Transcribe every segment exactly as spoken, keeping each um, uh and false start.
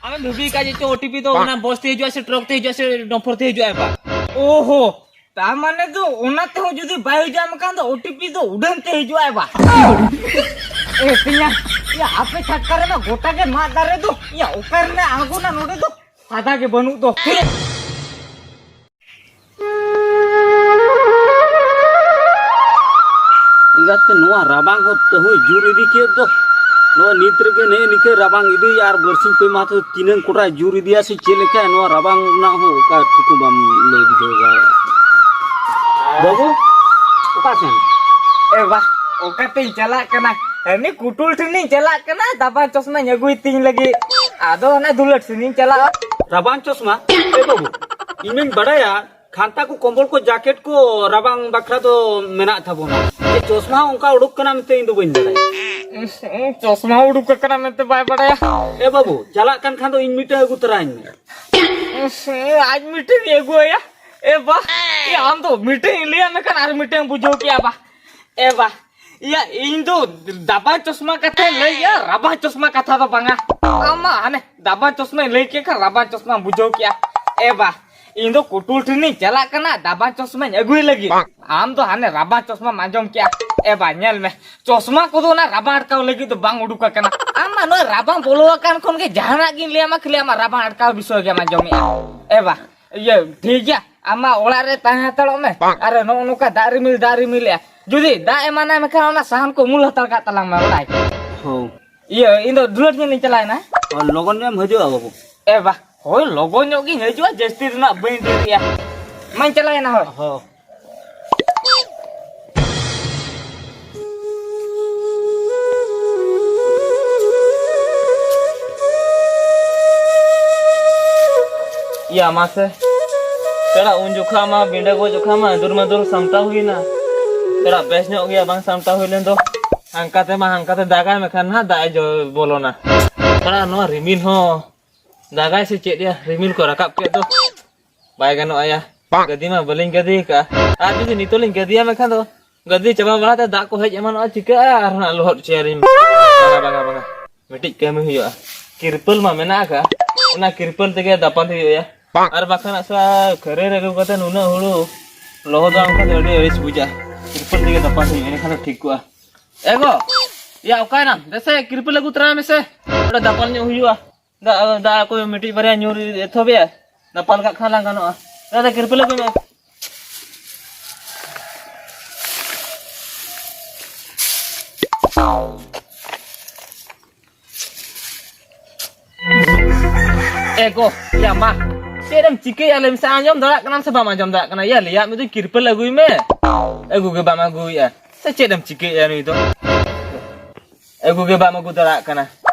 ᱟᱢᱮᱢ ᱵᱷᱟᱹᱵᱤ ᱠᱟᱜ ᱡᱮ ᱪᱚ ᱳ ᱴᱤ ᱯᱤ ᱫᱚ ᱚᱱᱟ ᱵᱚᱥ ᱛᱮ ᱦᱤᱡᱩᱜᱼᱟ ᱥᱮ ᱴᱨᱟᱠ ᱛᱮ ᱦᱤᱡᱩᱜᱼᱟ ᱥᱮ ᱰᱚᱢᱯᱷᱚᱨ ᱛᱮ ᱦᱤᱡᱩᱜᱼᱟ ᱮ ᱵᱟ? ᱳᱦᱳ, ᱛᱟᱨ ᱢᱟᱱᱮ ᱫᱚ ᱚᱱᱟ ᱛᱮᱦᱚᱸ ᱡᱩᱫᱤ ᱵᱟᱭ ᱦᱤᱡᱩᱜᱼᱟ ᱢᱮᱱᱠᱷᱟᱱ ᱫᱚ ᱳ ᱴᱤ ᱯᱤ ᱫᱚ ᱩᱰᱟᱹᱱ ᱛᱮ ᱦᱤᱡᱩᱜᱼᱟ ᱮ ᱵᱟ? ᱮ ᱛᱤᱧᱟ, ᱭᱟ ᱟᱯᱮ ᱪᱷᱟᱴᱠᱟ ᱨᱮᱢᱟ ᱜᱚᱴᱟ ᱜᱮ ᱢᱟᱫ ᱫᱟᱨᱮ ᱫᱚ, ᱭᱟ ᱚᱠᱟ ᱨᱮᱱᱟᱜ ᱟᱬᱜᱚᱱᱟ ᱱᱚᱰᱮ ᱫᱚ? ᱥᱟᱫᱟ ᱜᱮ ᱵᱟᱹᱱᱩᱜ ᱫᱚ᱾ ᱮᱸᱜᱟᱛ ᱛᱮ, ᱱᱚᱣᱟ ᱨᱟᱵᱟᱝ ᱦᱚᱸ ᱛᱟᱹᱦᱩᱭ ᱡᱳᱨ ᱤᱫᱤ ᱠᱮᱫ ᱫᱚ᱾ ᱱᱚᱣᱟ ᱱᱤᱛ ᱨᱮᱜᱮ ᱱᱮᱜᱼᱮ ᱱᱤᱝᱠᱟᱹ ᱨᱟᱵᱟᱝ ᱤᱫᱤᱭᱟ ᱟᱨ ᱵᱟᱨᱥᱤᱧ ᱯᱮ ᱢᱟᱦᱟ ᱛᱮ ᱛᱤᱱᱟᱹᱝ ᱠᱚᱴᱟ ᱡᱳᱨ ᱤᱫᱤᱭᱟ ᱥᱮ ᱪᱮᱫ ᱞᱮᱠᱟ, ᱱᱚᱣᱟ ᱨᱟᱵᱟᱝ ᱨᱮᱱᱟᱜ ᱦᱚᱸ ᱚᱠᱟ ᱴᱷᱤᱠ ᱦᱚᱸ ᱵᱟᱢ ᱞᱟᱹᱭ ᱵᱩᱡᱷᱟᱹᱣ ᱫᱟᱲᱮᱭᱟᱜᱼᱟ᱾ ᱵᱟᱹᱵᱩ, ᱚᱠᱟ ᱥᱮᱱ? ᱮ ᱵᱟ, ᱚᱠᱟᱛᱮᱧ ᱪᱟᱞᱟᱜ ᱠᱟᱱᱟ? ᱦᱟᱹᱱᱤ ᱠᱩᱴᱩᱞ ᱴᱷᱮᱱᱤᱧ ᱪᱟᱞᱟᱜ ᱠᱟᱱᱟ, ᱫᱟᱵᱟ ᱪᱚᱥᱢᱟᱧ ᱟᱹᱜᱩᱭ ᱛᱤᱧ ᱞᱟᱹᱜᱤᱫ᱾ ᱟᱫᱚ ᱚᱱᱟ ᱫᱩᱞᱟᱹᱲ ᱥᱮᱱᱤᱧ ᱪᱟᱞᱟᱜᱼᱟ᱾ ᱨᱟᱵᱟᱝ ᱪᱚᱥᱢᱟ? ᱮ ᱵᱟᱹᱵᱩ, ᱤᱧ ᱢᱟᱧ ᱵᱟᱲᱟᱭᱟ, ᱠᱷᱟᱱᱛᱟ ᱠᱚ, ᱠᱚᱢᱵᱚᱞ ᱠᱚ, ᱡᱟᱠᱮᱴ ᱠᱚ ᱨᱟᱵᱟᱝ ᱵᱟᱠᱷᱨᱟ ᱫᱚ ᱢᱮᱱᱟᱜ ᱛᱟᱵᱚᱱᱟ᱾ ᱡᱮ ᱪᱚᱥᱢᱟ ᱦᱚᱸ ᱚᱱᱠᱟ ᱩᱰᱩᱠ ᱠᱟᱱᱟ ᱢᱮᱱᱛᱮ ᱤᱧ ᱫᱚ ᱵᱟᱹᱧ ᱵᱟᱲᱟᱭᱟ᱾ ᱩᱸ, ᱪᱚᱥᱢᱟ ᱩᱰᱩᱠ ᱟᱠᱟᱱᱟ ᱢᱮᱱᱛᱮ ᱵᱟᱭ ᱵᱟᱲᱟᱭᱟ? ᱮ ᱵᱟᱹᱵᱩ, ᱪᱟᱞᱟᱜ ᱠᱟᱱ ᱠᱷᱟᱱ ᱫᱚ ᱤᱧ ᱢᱤᱫᱴᱟᱝ ᱟᱹᱜᱩ ᱛᱚᱨᱟᱭᱟᱹᱧ ᱢᱮ᱾ ᱩᱸ, ᱟᱡ ᱢᱤᱫᱴᱟᱝ ᱟᱹᱜᱩ ᱟᱭᱟ? ᱮ ᱵᱟ, ᱮ ᱟᱢ ᱫᱚ ᱢᱤᱫᱴᱟᱝ ᱤᱧ ᱞᱟᱹᱭᱟᱢ ᱢᱮᱠᱷᱟᱱ ᱟᱨ ᱢᱤᱫᱴᱟᱝ ᱵᱩᱡᱷᱟᱹᱣ ᱠᱮᱜᱼᱟ ᱵᱟ᱾ ᱮ ᱵᱟ, ᱤᱭᱟ, ᱤᱧ ᱫᱚ ᱫᱟᱵᱟ ᱪᱚᱥᱢᱟ ᱠᱟᱛᱷᱟᱧ ᱞᱟᱹᱭᱮᱜᱼᱟ, ᱨᱟᱵᱟᱝ ᱪᱚᱥᱢᱟ ᱠᱟᱛᱷᱟ ᱫᱚ ᱵᱟᱝᱟ᱾ ᱟᱢ ᱢᱟ ᱦᱟᱱᱮ ᱫᱟᱵᱟ ᱪᱚᱥᱢᱟᱧ ᱞᱟᱹᱭ ᱠᱮᱫ ᱠᱷᱟᱱ ᱨᱟᱵᱟᱝ ᱪᱚᱥᱢᱟᱢ ᱵᱩᱡᱷᱟᱹᱣ ᱠᱮᱜᱼᱟ᱾ ᱮ ᱵᱟ, ᱤᱧ ᱫᱚ ᱠᱩᱴᱩᱞ ᱴᱷᱮᱱᱤᱧ ᱪᱟᱞᱟᱜ ᱠᱟᱱᱟ ᱫᱟᱵᱟ ᱪᱚᱥᱢᱟᱧ ᱟᱹᱜᱩᱭ ᱞᱟᱹᱜᱤᱫ᱾ ᱟᱢ ᱫᱚ ᱦᱟᱱᱮ ᱨᱟᱵᱟᱝ ᱪᱚᱥᱢᱟᱢ ᱟᱸᱡᱚᱢ ᱠᱮᱜᱼᱟ᱾ ᱮ ᱵᱟ, ᱧᱮᱞ ᱢᱮ, ᱪᱚᱥᱢᱟ ᱠᱚᱫᱚ ᱚᱱᱟ ᱨᱟᱵᱟᱝ ᱟᱴᱠᱟᱣ ᱞᱟᱹᱜᱤᱫ ᱫᱚ ᱵᱟᱝ ᱩᱰᱩᱠ ᱟᱠᱟᱱᱟ᱾ ᱟᱢ ᱢᱟ ᱱᱚᱜᱼᱚᱭ ᱨᱟᱵᱟᱝ ᱵᱚᱞᱚ ᱟᱠᱟᱱ ᱠᱷᱚᱱ ᱜᱮ ᱡᱟᱦᱟᱱᱟᱜ ᱜᱤᱧ ᱞᱟᱹᱭᱟᱢᱟ, ᱠᱷᱟᱹᱞᱤ ᱟᱢᱟᱜ ᱨᱟᱵᱟᱝ ᱟᱴᱠᱟᱣ ᱵᱤᱥᱚᱭ ᱜᱮᱢ ᱟᱸᱡᱚᱢᱮᱜᱼᱟ᱾ ᱮ ᱵᱟ, ᱤᱭᱟᱹ, ᱴᱷᱤᱠ ᱜᱮᱭᱟ, ᱟᱢ ᱢᱟ ᱚᱲᱟᱜ ᱨᱮ ᱛᱟᱦᱮᱸ ᱦᱟᱛᱟᱲᱚᱜ ᱢᱮ᱾ ᱟᱨ ᱱᱚᱜᱼᱚ ᱱᱚᱝᱠᱟ ᱫᱟᱜ ᱨᱤᱢᱤᱞ, ᱫᱟᱜ ᱨᱤᱢᱤᱞᱮᱜᱼᱟ᱾ ᱡᱩᱫᱤ ᱫᱟᱜ ᱮᱢᱟᱱᱟᱭ ᱢᱮᱠᱷᱟᱱ ᱚᱱᱟ ᱥᱟᱦᱟᱱ ᱠᱚ ᱩᱢᱩᱞ ᱦᱟᱛᱟᱲ ᱠᱟᱜ ᱛᱟᱞᱟᱝ ᱢᱮ, ᱵᱟᱲᱟᱭ ᱠᱮᱫᱟ? ᱦᱳᱭ᱾ ᱤᱭᱟᱹ, ᱤᱧ ᱫᱚ ᱫᱩᱞᱟᱹᱲ ᱧᱮᱞ ᱤᱧ ᱪᱟᱞᱟᱣᱮᱱᱟ᱾ ᱚ, ᱞᱚᱜᱚᱱ ᱧᱚᱜ ᱮᱢ ᱦᱤᱡᱩᱜᱼᱟ ᱵᱟᱹᱵᱩ᱾ ᱮ ᱵᱟ, ᱦᱳᱭ, ᱞᱚᱜᱚᱱ ᱧᱚᱜ ᱜᱤᱧ ᱦᱤᱡᱩᱜᱼᱟ, ᱡᱟᱹᱥᱛᱤ ᱫᱚ ᱱᱟᱜ ᱵᱟᱹᱧ ᱰᱮᱨᱤᱜᱼᱟ᱾ ᱢᱟᱧ ᱪᱟᱞᱟᱣᱮᱱᱟ, ᱦᱳᱭ᱾ ᱦᱚᱸ᱾ ᱭᱟ ᱢᱟᱥᱮ, ᱯᱮᱲᱟ ᱩᱱ ᱡᱚᱠᱷᱟ ᱢᱟ, ᱵᱤᱸᱰᱟᱹ ᱜᱚᱡ ᱡᱚᱠᱷᱟ ᱢᱟ ᱟᱹᱫᱩᱨ ᱢᱟᱹᱫᱩᱨ ᱥᱟᱢᱴᱟᱣ ᱦᱩᱭᱱᱟ᱾ ᱯᱮᱲᱟ ᱵᱮᱥ ᱧᱚᱜ ᱜᱮᱭᱟ, ᱵᱟᱝ ᱥᱟᱢᱴᱟᱣ ᱦᱩᱭ ᱞᱮᱱ ᱫᱚ᱾ ᱦᱟᱱᱠᱟ ᱛᱮ ᱢᱟ ᱦᱟᱱᱠᱟ ᱛᱮ ᱫᱟᱜᱟᱭ, ᱢᱮᱠᱷᱟᱱ ᱱᱟᱦᱟᱜ ᱫᱟᱜ ᱮ ᱡᱚ-, ᱵᱚᱞᱚᱱᱟ᱾ ᱯᱮᱲᱟ ᱱᱚᱣᱟ ᱨᱤᱢᱤᱞ ᱦᱚᱸ ᱫᱟᱜᱟᱭ ᱥᱮ ᱪᱮᱫ ᱭᱟ, ᱨᱤᱢᱤᱞ ᱠᱚ ᱨᱟᱠᱟᱵ ᱠᱮᱫ ᱫᱚ᱾ ᱵᱟᱭ ᱜᱟᱱᱚᱜᱼᱟ ᱭᱟ᱾ ᱜᱟᱹᱫᱤ ᱢᱟ ᱵᱟᱹᱞᱤᱧ ᱜᱟᱹᱫᱤ ᱟᱠᱟᱫᱼᱟ᱾ ᱟᱨ ᱡᱩᱫᱤ ᱱᱤᱛᱚᱜ ᱞᱤᱧ ᱜᱟᱹᱫᱤᱭᱟ ᱢᱮᱱᱠᱷᱟᱱ ᱫᱚ ᱜᱟᱹᱫᱤ ᱪᱟᱵᱟ ᱵᱟᱲᱟ ᱛᱮ ᱫᱟᱜ ᱠᱚ ᱦᱮᱡ ᱮᱢᱟᱱᱚᱜᱼᱟ, ᱪᱤᱠᱟᱹᱜᱼᱟ? ᱟᱨ ᱦᱟᱸᱜ ᱞᱚᱦᱚᱫ ᱦᱚᱪᱚᱭᱟᱞᱤᱧ᱾ ᱵᱟᱝᱟ, ᱵᱟᱝᱟ, ᱵᱟᱝᱟ᱾ ᱢᱤᱫᱴᱤᱡ ᱠᱟᱹᱢᱤ ᱦᱩᱭᱩᱜᱼᱟ᱾ ᱠᱤᱨᱯᱟᱹᱞ ᱢᱟ ᱢᱮᱱᱟᱜ ᱟᱠᱟᱫ, ᱚᱱᱟ ᱠᱤᱨᱯᱟᱹᱞ ᱛᱮᱜᱮ ᱫᱟᱯᱟᱞ ᱦᱩᱭᱩᱜᱼᱟ᱾ ᱟᱨ ᱵᱟᱠᱷᱟᱱ ᱟᱥᱟ ᱠᱷᱟᱹᱨᱟᱹᱭ ᱨᱮ ᱟᱹᱜᱩ ᱠᱟᱛᱮ ᱱᱩᱱᱟᱹᱜ ᱦᱩᱲᱩ ᱞᱚᱦᱚᱫᱚᱜᱼᱟ, ᱚᱱᱠᱟ ᱫᱚ ᱟᱹᱰᱤ ᱟᱹᱲᱤᱥ ᱵᱩᱡᱷᱟᱹᱜᱼᱟ᱾ ᱠᱤᱨᱯᱟᱹᱞ ᱛᱮᱜᱮ ᱫᱟᱯᱟᱞ ᱦᱩᱭᱩᱜᱼᱟ, ᱮᱸᱰᱮᱠᱷᱟᱱ ᱫᱚ ᱴᱷᱤᱠᱚᱜᱼᱟ᱾ ᱮ ᱜᱚ, ᱭᱟ ᱚᱠᱟᱭᱱᱟᱢ? ᱫᱮᱥᱮ ᱠᱤᱨᱯᱟᱹᱞ ᱟᱹᱜᱩ ᱛᱚᱨᱟᱭ ᱢᱮᱥᱮ, ᱚᱸᱰᱮ ᱫᱟᱯᱟᱞ ᱧᱚᱜ ᱦᱩᱭᱩᱜᱼᱟ᱾ ᱫᱟᱜ, ᱫᱟᱜ ᱠᱚ ᱢᱤᱫᱴᱤᱡ ᱵᱟᱨᱭᱟ ᱧᱩᱨ ᱮᱛᱚᱦᱚᱵᱮᱭᱟ, ᱫᱟᱯᱟᱞ ᱠᱟᱜ ᱠᱷᱟᱱ ᱞᱟᱝ ᱜᱟᱱᱚᱜᱼᱟ᱾ ᱫᱟᱫᱟ, ᱠᱤᱨᱯᱟᱹᱞ ᱟᱹᱜᱩᱭ ᱢᱮ᱾ ᱮ ᱜᱚ, ᱭᱟ ᱢᱟ, ᱪᱮᱫ ᱮᱢ ᱪᱤᱠᱟᱹᱭᱮᱫᱼᱟ ᱞᱟᱹᱭ ᱢᱮᱥᱮ? ᱟᱸᱡᱚᱢ ᱫᱟᱲᱮᱭᱟᱜ ᱠᱟᱱᱟᱢ ᱥᱮ ᱵᱟᱢ ᱟᱸᱡᱚᱢ ᱫᱟᱲᱮᱭᱟᱜ ᱠᱟᱱᱟ? ᱭᱟ, ᱞᱟᱹᱭᱟᱫ ᱢᱮ ᱫᱩᱧ ᱠᱤᱨᱯᱟᱹᱞ ᱟᱹᱜᱩᱭ ᱢᱮ, ᱟᱹᱜᱩ ᱜᱮ ᱵᱟᱢ ᱟᱹᱜᱩᱭᱮᱫᱼᱟ᱾ ᱥᱮ ᱪᱮᱫ ᱮᱢ ᱪᱤᱠᱟᱹᱭᱮᱫᱼᱟ ᱱᱩᱭ ᱫᱚ? ᱟᱹᱜᱩ ᱜᱮ ᱵᱟᱢ ᱟᱹᱜᱩ ᱫᱟᱲᱮᱭᱟᱜ ᱠᱟᱱᱟ᱾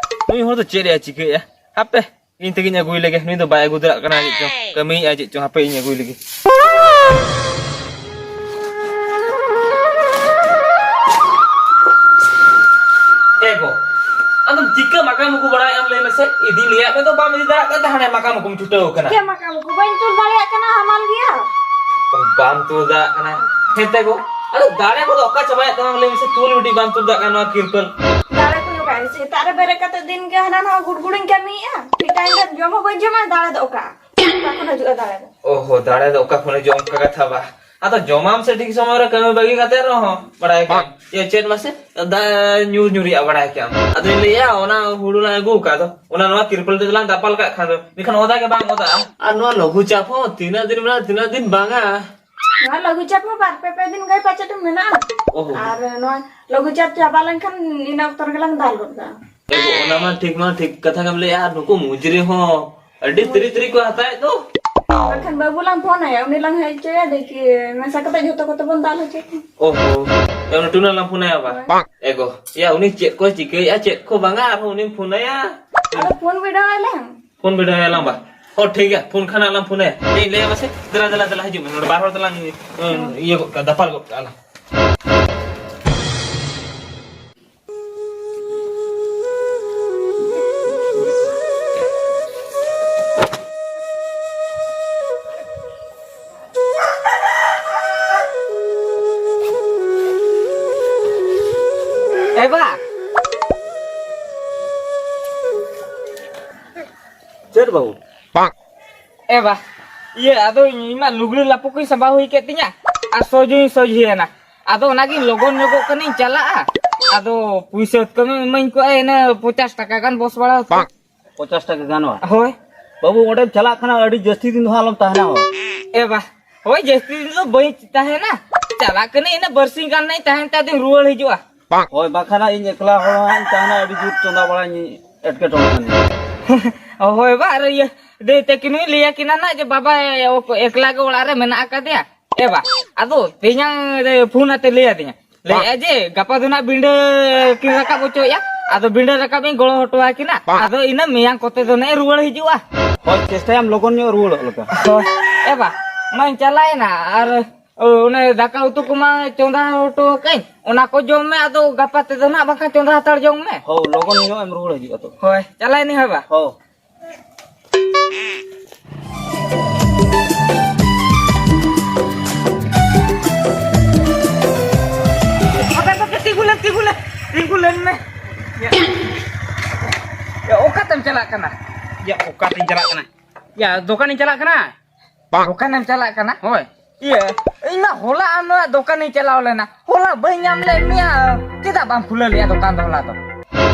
ᱱᱩᱭ ᱦᱚᱲ ᱫᱚ ᱪᱮᱫ ᱮ ᱪᱤᱠᱟᱹᱭᱮᱫᱼᱟ? ᱦᱟᱯᱮ, ᱤᱧ ᱛᱮᱜᱤᱧ ᱟᱹᱜᱩᱭ ᱞᱮᱜᱮ᱾ ᱱᱩᱭ ᱫᱚ ᱵᱟᱭ ᱟᱹᱜᱩ ᱫᱟᱲᱮᱭᱟᱜ ᱠᱟᱱᱟ ᱪᱮᱫ ᱪᱚᱝ, ᱠᱟᱹᱢᱤᱭᱮᱫᱼᱟ ᱪᱮᱫ ᱪᱚᱝ, ᱦᱟᱯᱮ ᱤᱧ ᱟᱹᱜᱩᱭ ᱞᱮᱜᱮ᱾ ᱮ ᱜᱚ, ᱟᱫᱚᱢ ᱪᱤᱠᱟᱹ ᱢᱟᱠᱟ ᱢᱩᱠᱩ ᱵᱟᱲᱟᱭᱮᱫ ᱟᱢ ᱞᱟᱹᱭ ᱢᱮᱥᱮ? ᱤᱫᱤ ᱞᱟᱹᱭᱟᱜ ᱢᱮ ᱫᱚ ᱵᱟᱢ ᱤᱫᱤ ᱫᱟᱲᱮᱭᱟᱜ ᱠᱟᱱ ᱛᱟᱦᱮᱸᱱᱟ, ᱢᱟᱠᱟ ᱢᱩᱠᱩᱢ ᱪᱷᱩᱴᱟᱹᱣ ᱠᱟᱱᱟ᱾ ᱪᱮᱫ ᱢᱟᱠᱟ ᱢᱩᱠᱩ? ᱵᱟᱹᱧ ᱛᱩᱞ ᱫᱟᱲᱮᱭᱟᱜ ᱠᱟᱱᱟ, ᱦᱟᱢᱟᱞ ᱜᱮᱭᱟ᱾ ᱚ, ᱵᱟᱢ ᱛᱩᱞ ᱫᱟᱲᱮᱭᱟᱜ ᱠᱟᱱᱟ᱾ ᱦᱮᱸᱛᱮ ᱜᱚ, ᱟᱫᱚ ᱫᱟᱲᱮ ᱠᱚᱫᱚ ᱚᱠᱟ ᱪᱟᱵᱟᱭᱮᱫ ᱛᱟᱢᱟ ᱞᱟᱹᱭ ᱢᱮᱥᱮ? ᱛᱩᱞ ᱢᱤᱫᱴᱤᱡ ᱵᱟᱢ ᱛᱩᱞ ᱫᱟᱲᱮᱭᱟᱜ ᱠᱟᱱᱟ ᱱᱚᱣᱟ ᱠᱤᱨᱯᱟᱹᱞ᱾ ᱫᱟᱲᱮ ᱠᱚ ᱚᱠᱟ? ᱥᱮᱛᱟᱜ ᱨᱮ ᱵᱮᱨᱮᱫ ᱠᱟᱛᱮ ᱫᱤᱱ ᱜᱮ ᱦᱟᱱᱟ ᱱᱟᱣᱟ ᱜᱩᱲᱜᱩᱲᱤᱧ ᱠᱟᱹᱢᱤᱭᱮᱫᱼᱟ, ᱢᱤᱫᱴᱟᱝ ᱜᱮ ᱡᱚᱢ ᱦᱚᱸ ᱵᱟᱹᱧ ᱡᱚᱢᱟ, ᱫᱟᱲᱮ ᱫᱚ ᱚᱠᱟ? ᱚᱠᱟ ᱠᱷᱚᱱ ᱦᱤᱡᱩᱜᱼᱟ ᱫᱟᱲᱮ ᱫᱚ? ᱚᱦᱚ, ᱫᱟᱲᱮ ᱫᱚ ᱚᱠᱟ ᱠᱷᱚᱱ ᱦᱤᱡᱩᱜᱼᱟ ᱚᱱᱠᱟ ᱠᱟᱛᱷᱟ ᱵᱟ᱾ ᱟᱫᱚ ᱡᱚᱢᱟᱢ ᱥᱮ ᱴᱷᱤᱠ ᱥᱚᱢᱚᱭ ᱨᱮ ᱠᱟᱹᱢᱤ ᱵᱟᱹᱜᱤ ᱠᱟᱛᱮ ᱨᱮᱦᱚᱸ, ᱵᱟᱲᱟᱭ ᱠᱮᱫᱟᱢ᱾ ᱤᱭᱟᱹ, ᱪᱮᱫ ᱢᱟᱥᱮ? ᱫᱟ-, ᱧᱩᱨ ᱧᱩᱨᱤᱭᱟᱜ ᱵᱟᱲᱟᱭ ᱠᱮᱫᱟᱢ᱾ ᱟᱫᱚᱧ ᱞᱟᱹᱭᱟ, ᱚᱱᱟ ᱦᱩᱲᱩ ᱞᱟᱝ ᱟᱹᱜᱩ ᱟᱠᱟᱫ ᱫᱚ, ᱚᱱᱟ ᱱᱚᱣᱟ ᱛᱤᱨᱯᱚᱞ ᱛᱮ ᱞᱟᱝ ᱫᱟᱯᱟᱞ ᱠᱟᱜ ᱠᱷᱟᱱ ᱫᱚ, ᱢᱮᱱᱠᱷᱟᱱ ᱚᱫᱟ ᱜᱮ ᱵᱟᱝ ᱚᱫᱟᱜᱼᱟ᱾ ᱟᱨ ᱱᱚᱣᱟ ᱞᱟᱹᱜᱩ ᱪᱟᱯ ᱦᱚᱸ ᱛᱤᱱᱟᱹᱜ ᱫᱤᱱ ᱢᱮᱱᱟᱜᱼᱟ, ᱛᱤᱱᱟᱹᱜ ᱫᱤᱱ ᱵᱟᱝᱟ? ᱱᱚᱣᱟ ᱞᱟᱹᱜᱩ ᱪᱟᱯ ᱦᱚᱸ ᱵᱟᱨ ᱯᱮ, ᱯᱮ ᱫᱤᱱ ᱜᱮ ᱯᱟᱪᱮᱫ ᱢᱮᱱᱟᱜᱼᱟ᱾ ᱚᱦᱚ᱾ ᱟᱨ ᱱᱚᱣᱟ ᱞᱟᱹᱜᱩ ᱪᱟᱯ ᱪᱟᱵᱟ ᱞᱮᱱᱠᱷᱟᱱ ᱤᱱᱟᱹ ᱚᱠᱛᱚ ᱨᱮᱜᱮ ᱞᱟᱝ ᱫᱟᱞ ᱜᱚᱫ ᱠᱟᱜᱼᱟ᱾ ᱮ ᱜᱚ, ᱚᱱᱟ ᱢᱟ ᱴᱷᱤᱠ ᱢᱟ ᱴᱷᱤᱠ ᱠᱟᱛᱷᱟ ᱜᱮᱢ ᱞᱟᱹᱭᱮᱜᱼᱟ, ᱟᱨ ᱱᱩᱠᱩ ᱢᱩᱡᱽᱨᱤ ᱦᱚᱸ ᱟᱹᱰᱤ ᱛᱤᱨᱤ ᱛᱤᱨᱤ ᱠᱚ ᱦᱟᱛᱟᱣᱮᱫ ᱫᱚ᱾ ᱵᱟᱠᱷᱟᱱ ᱵᱟᱹᱵᱩ ᱞᱟᱝ ᱯᱷᱳᱱ ᱟᱭᱟ, ᱩᱱᱤ ᱞᱟᱝ ᱦᱮᱡ ᱦᱚᱪᱚᱭᱟ, ᱫᱮᱠᱷᱤ ᱢᱮᱥᱟ ᱠᱟᱛᱮ ᱡᱷᱚᱛᱚ ᱠᱚᱛᱮ ᱵᱚᱱ ᱫᱟᱞ ᱦᱚᱪᱚ ᱠᱚᱣᱟ᱾ ᱚᱦᱚ, ᱮ, ᱩᱱᱤ ᱴᱩᱱᱟ ᱞᱟᱝ ᱯᱷᱳᱱ ᱟᱭᱟ ᱵᱟ? ᱦᱳᱭ᱾ ᱮ ᱜᱚ, ᱭᱟ, ᱩᱱᱤ ᱪᱮᱫ ᱠᱚᱭ ᱪᱤᱠᱟᱹᱭᱮᱜᱼᱟ, ᱪᱮᱫ ᱠᱚ ᱵᱟᱝᱟ, ᱟᱨᱦᱚᱸ ᱩᱱᱤᱢ ᱯᱷᱳᱱ ᱟᱭᱟ? ᱟᱫᱚ ᱯᱷᱳᱱ ᱵᱤᱰᱟᱹᱣ ᱟᱭ ᱞᱟᱝ᱾ ᱯᱷᱳᱱ ᱵᱤᱰᱟᱹᱣ ᱟᱭᱟ ᱞᱟᱝ ᱵᱟ? ᱚ, ᱴᱷᱤᱠ ᱜᱮᱭᱟ, ᱯᱷᱳᱱ ᱠᱷᱟᱱ ᱟᱞᱟᱝ ᱯᱷᱳᱱ ᱟᱭᱟ᱾ ᱤᱧ ᱞᱟᱹᱭᱟ ᱢᱟᱥᱮ, ᱫᱮᱞᱟ, ᱫᱮᱞᱟ, ᱫᱮᱞᱟ, ᱦᱤᱡᱩᱜ ᱢᱮ, ᱱᱚᱰᱮ ᱵᱟᱨ ᱦᱚᱲ ᱛᱮᱞᱟᱝ, ᱩᱸ, ᱤᱭᱟᱹ ᱜᱚᱫ ᱠᱟᱜᱼᱟ, ᱫᱟᱯᱟᱞ ᱜᱚᱫ ᱠᱟᱜᱼᱟ ᱞᱟᱝ᱾ ᱮ ᱵᱟ! ᱪᱮᱫ ᱵᱟᱹᱵᱩ? ᱮ ᱵᱟ, ᱤᱭᱟᱹ, ᱟᱫᱚ ᱤᱧ ᱢᱟ ᱞᱩᱜᱽᱲᱤ ᱞᱟᱯᱚ ᱠᱚᱧ ᱥᱟᱢᱵᱟᱣ ᱦᱩᱭ ᱠᱮᱫ ᱛᱤᱧᱟ, ᱟᱨ ᱥᱚᱡᱷᱮ ᱦᱚᱸᱧ ᱥᱚᱡᱷᱮᱭᱮᱱᱟ᱾ ᱟᱫᱚ ᱚᱱᱟᱜᱤᱧ ᱞᱚᱜᱚᱱ ᱧᱚᱜᱚᱜ ᱠᱟᱹᱱᱟᱹᱧ ᱪᱟᱞᱟᱜᱼᱟ᱾ ᱟᱫᱚ ᱯᱩᱭᱥᱟᱹ ᱠᱟᱹᱢᱤ ᱤᱢᱟᱹᱧ ᱠᱚᱜᱼᱟ, ᱤᱱᱟᱹ ᱯᱚᱪᱟᱥ ᱴᱟᱠᱟ ᱜᱟᱱ ᱵᱚᱥ ᱵᱟᱲᱟ ᱦᱚᱪᱚ᱾ ᱯᱚᱪᱟᱥ ᱴᱟᱠᱟ ᱜᱟᱱᱚᱜᱼᱟ? ᱦᱳᱭ᱾ ᱵᱟᱹᱵᱩ, ᱚᱸᱰᱮᱢ ᱪᱟᱞᱟᱜ ᱠᱟᱱᱟ, ᱟᱹᱰᱤ ᱡᱟᱹᱥᱛᱤ ᱫᱤᱱ ᱫᱚ ᱦᱟᱸᱜ ᱟᱞᱚᱢ ᱛᱟᱦᱮᱱᱟ ᱦᱳ᱾ ᱮ ᱵᱟ, ᱦᱳᱭ, ᱡᱟᱹᱥᱛᱤ ᱫᱤᱱ ᱫᱚ ᱵᱟᱹᱧ ᱛᱟᱦᱮᱱᱟ᱾ ᱪᱟᱞᱟᱜ ᱠᱟᱹᱱᱟᱹᱧ, ᱤᱱᱟᱹ ᱵᱟᱨᱥᱤᱧ ᱜᱟᱱ ᱱᱟᱜ ᱤᱧ ᱛᱟᱦᱮᱱ ᱛᱮ ᱟᱫᱚᱧ ᱨᱩᱣᱟᱹᱲ ᱦᱤᱡᱩᱜᱼᱟ᱾ ᱦᱳᱭ, ᱵᱟᱠᱷᱟᱱ ᱦᱟᱸᱜ ᱤᱧ ᱮᱠᱞᱟ ᱦᱚᱲ ᱦᱟᱸᱜ ᱤᱧ ᱛᱟᱦᱮᱱᱟ, ᱟᱹᱰᱤ ᱡᱳᱨ ᱪᱚᱸᱫᱟ ᱵᱟᱲᱟᱧ ᱮᱴᱠᱮᱴᱚᱬᱮ ᱠᱟᱱᱟ᱾ ᱦᱳᱭ ᱵᱟ, ᱟᱨ ᱤᱭᱟᱹ, ᱫᱟᱹᱭ ᱛᱟᱹᱠᱤᱱ ᱦᱚᱸᱧ ᱞᱟᱹᱭ ᱟᱹᱠᱤᱱᱟ ᱱᱟᱜ ᱡᱮ ᱵᱟᱵᱟ ᱮᱠᱞᱟ ᱜᱮ ᱚᱲᱟᱜ ᱨᱮ ᱢᱮᱱᱟᱜ ᱟᱠᱟᱫᱮᱭᱟ᱾ ᱮ ᱵᱟ, ᱟᱫᱚ ᱛᱮᱦᱮᱧᱟᱝ ᱨᱮ ᱯᱷᱳᱱ ᱟᱛᱮ ᱞᱟᱹᱭ ᱟᱹᱫᱤᱧᱟ᱾ ᱞᱟᱹᱭᱮᱫᱼᱟ ᱡᱮ ᱜᱟᱯᱟ ᱫᱚ ᱱᱟᱜ ᱵᱤᱸᱰᱟᱹ ᱠᱤᱱ ᱨᱟᱠᱟᱵ ᱦᱚᱪᱚᱭᱮᱫᱼᱟ, ᱟᱫᱚ ᱵᱤᱸᱰᱟᱹ ᱨᱟᱠᱟᱵ ᱤᱧ ᱜᱚᱲᱚ ᱦᱚᱴᱚ ᱟᱹᱠᱤᱱᱟ, ᱟᱫᱚ ᱤᱱᱟᱹ ᱢᱮᱭᱟᱝ ᱠᱚᱛᱮ ᱫᱚ ᱱᱟᱜ ᱮ ᱨᱩᱣᱟᱹᱲ ᱦᱤᱡᱩᱜᱼᱟ᱾ ᱦᱳᱭ, ᱪᱮᱥᱴᱟᱭᱟᱢ ᱞᱚᱜᱚᱱ ᱧᱚᱜ ᱨᱩᱣᱟᱹᱲᱚᱜ ᱞᱮᱠᱟ᱾ ᱦᱳᱭ, ᱮ ᱵᱟ, ᱚᱱᱟᱧ ᱪᱟᱞᱟᱣᱮᱱᱟ ᱟᱨ ᱚ, ᱚᱱᱮ ᱫᱟᱠᱟ ᱩᱛᱩ ᱠᱚᱢᱟ ᱪᱚᱸᱫᱟ ᱦᱚᱴᱚ ᱟᱠᱟᱫᱟᱹᱧ, ᱚᱱᱟ ᱠᱚ ᱡᱚᱢ ᱢᱮ, ᱟᱫᱚ ᱜᱟᱯᱟ ᱛᱮᱫᱚ ᱱᱟᱜ ᱵᱟᱠᱷᱟᱱ ᱪᱚᱸᱫᱟ ᱦᱟᱛᱟᱲ ᱡᱚᱝ ᱢᱮ᱾ ᱦᱳᱭ, ᱞᱚᱜᱚᱱ ᱧᱚᱜ ᱮᱢ ᱨᱩᱣᱟᱹᱲ ᱦᱤᱡᱩᱜᱼᱟ ᱛᱚ᱾ ᱦᱳᱭ, ᱪᱟᱞᱟᱣᱮᱱᱟᱹᱧ ᱦᱳᱭ ᱵᱟ᱾ ᱦᱳᱭ᱾ ᱟᱯᱮ ᱠᱚᱯᱮ ᱛᱤᱸᱜᱩ ᱞᱮᱱ, ᱛᱤᱸᱜᱩ ᱞᱮᱱ, ᱛᱤᱸᱜᱩ ᱞᱮᱱ ᱢᱮ᱾ ᱭᱟ, ᱭᱟ, ᱚᱠᱟᱛᱮᱢ ᱪᱟᱞᱟᱜ ᱠᱟᱱᱟ? ᱭᱟ, ᱚᱠᱟᱛᱤᱧ ᱪᱟᱞᱟᱜ ᱠᱟᱱᱟ? ᱭᱟ, ᱫᱚᱠᱟᱱᱤᱧ ᱪᱟᱞᱟᱜ ᱠᱟᱱᱟ᱾ ᱫᱚᱠᱟᱱᱮᱢ ᱪᱟᱞᱟᱜ ᱠᱟᱱᱟ? ᱦᱳᱭ᱾ ᱤᱭᱟᱹ, ᱤᱧ ᱢᱟ ᱦᱚᱞᱟ ᱟᱢᱟᱜ ᱫᱚᱠᱟᱱᱤᱧ ᱪᱟᱞᱟᱣ ᱞᱮᱱᱟ᱾ ᱦᱚᱞᱟ ᱵᱟᱹᱧ ᱧᱟᱢ ᱞᱮᱫ ᱢᱮᱭᱟ᱾ ᱪᱮᱫᱟᱜ ᱵᱟᱢ ᱠᱷᱩᱞᱟᱹᱣ ᱞᱮᱫᱼᱟ ᱫᱚᱠᱟᱱ ᱫᱚ ᱦᱚᱞᱟ ᱫᱚ?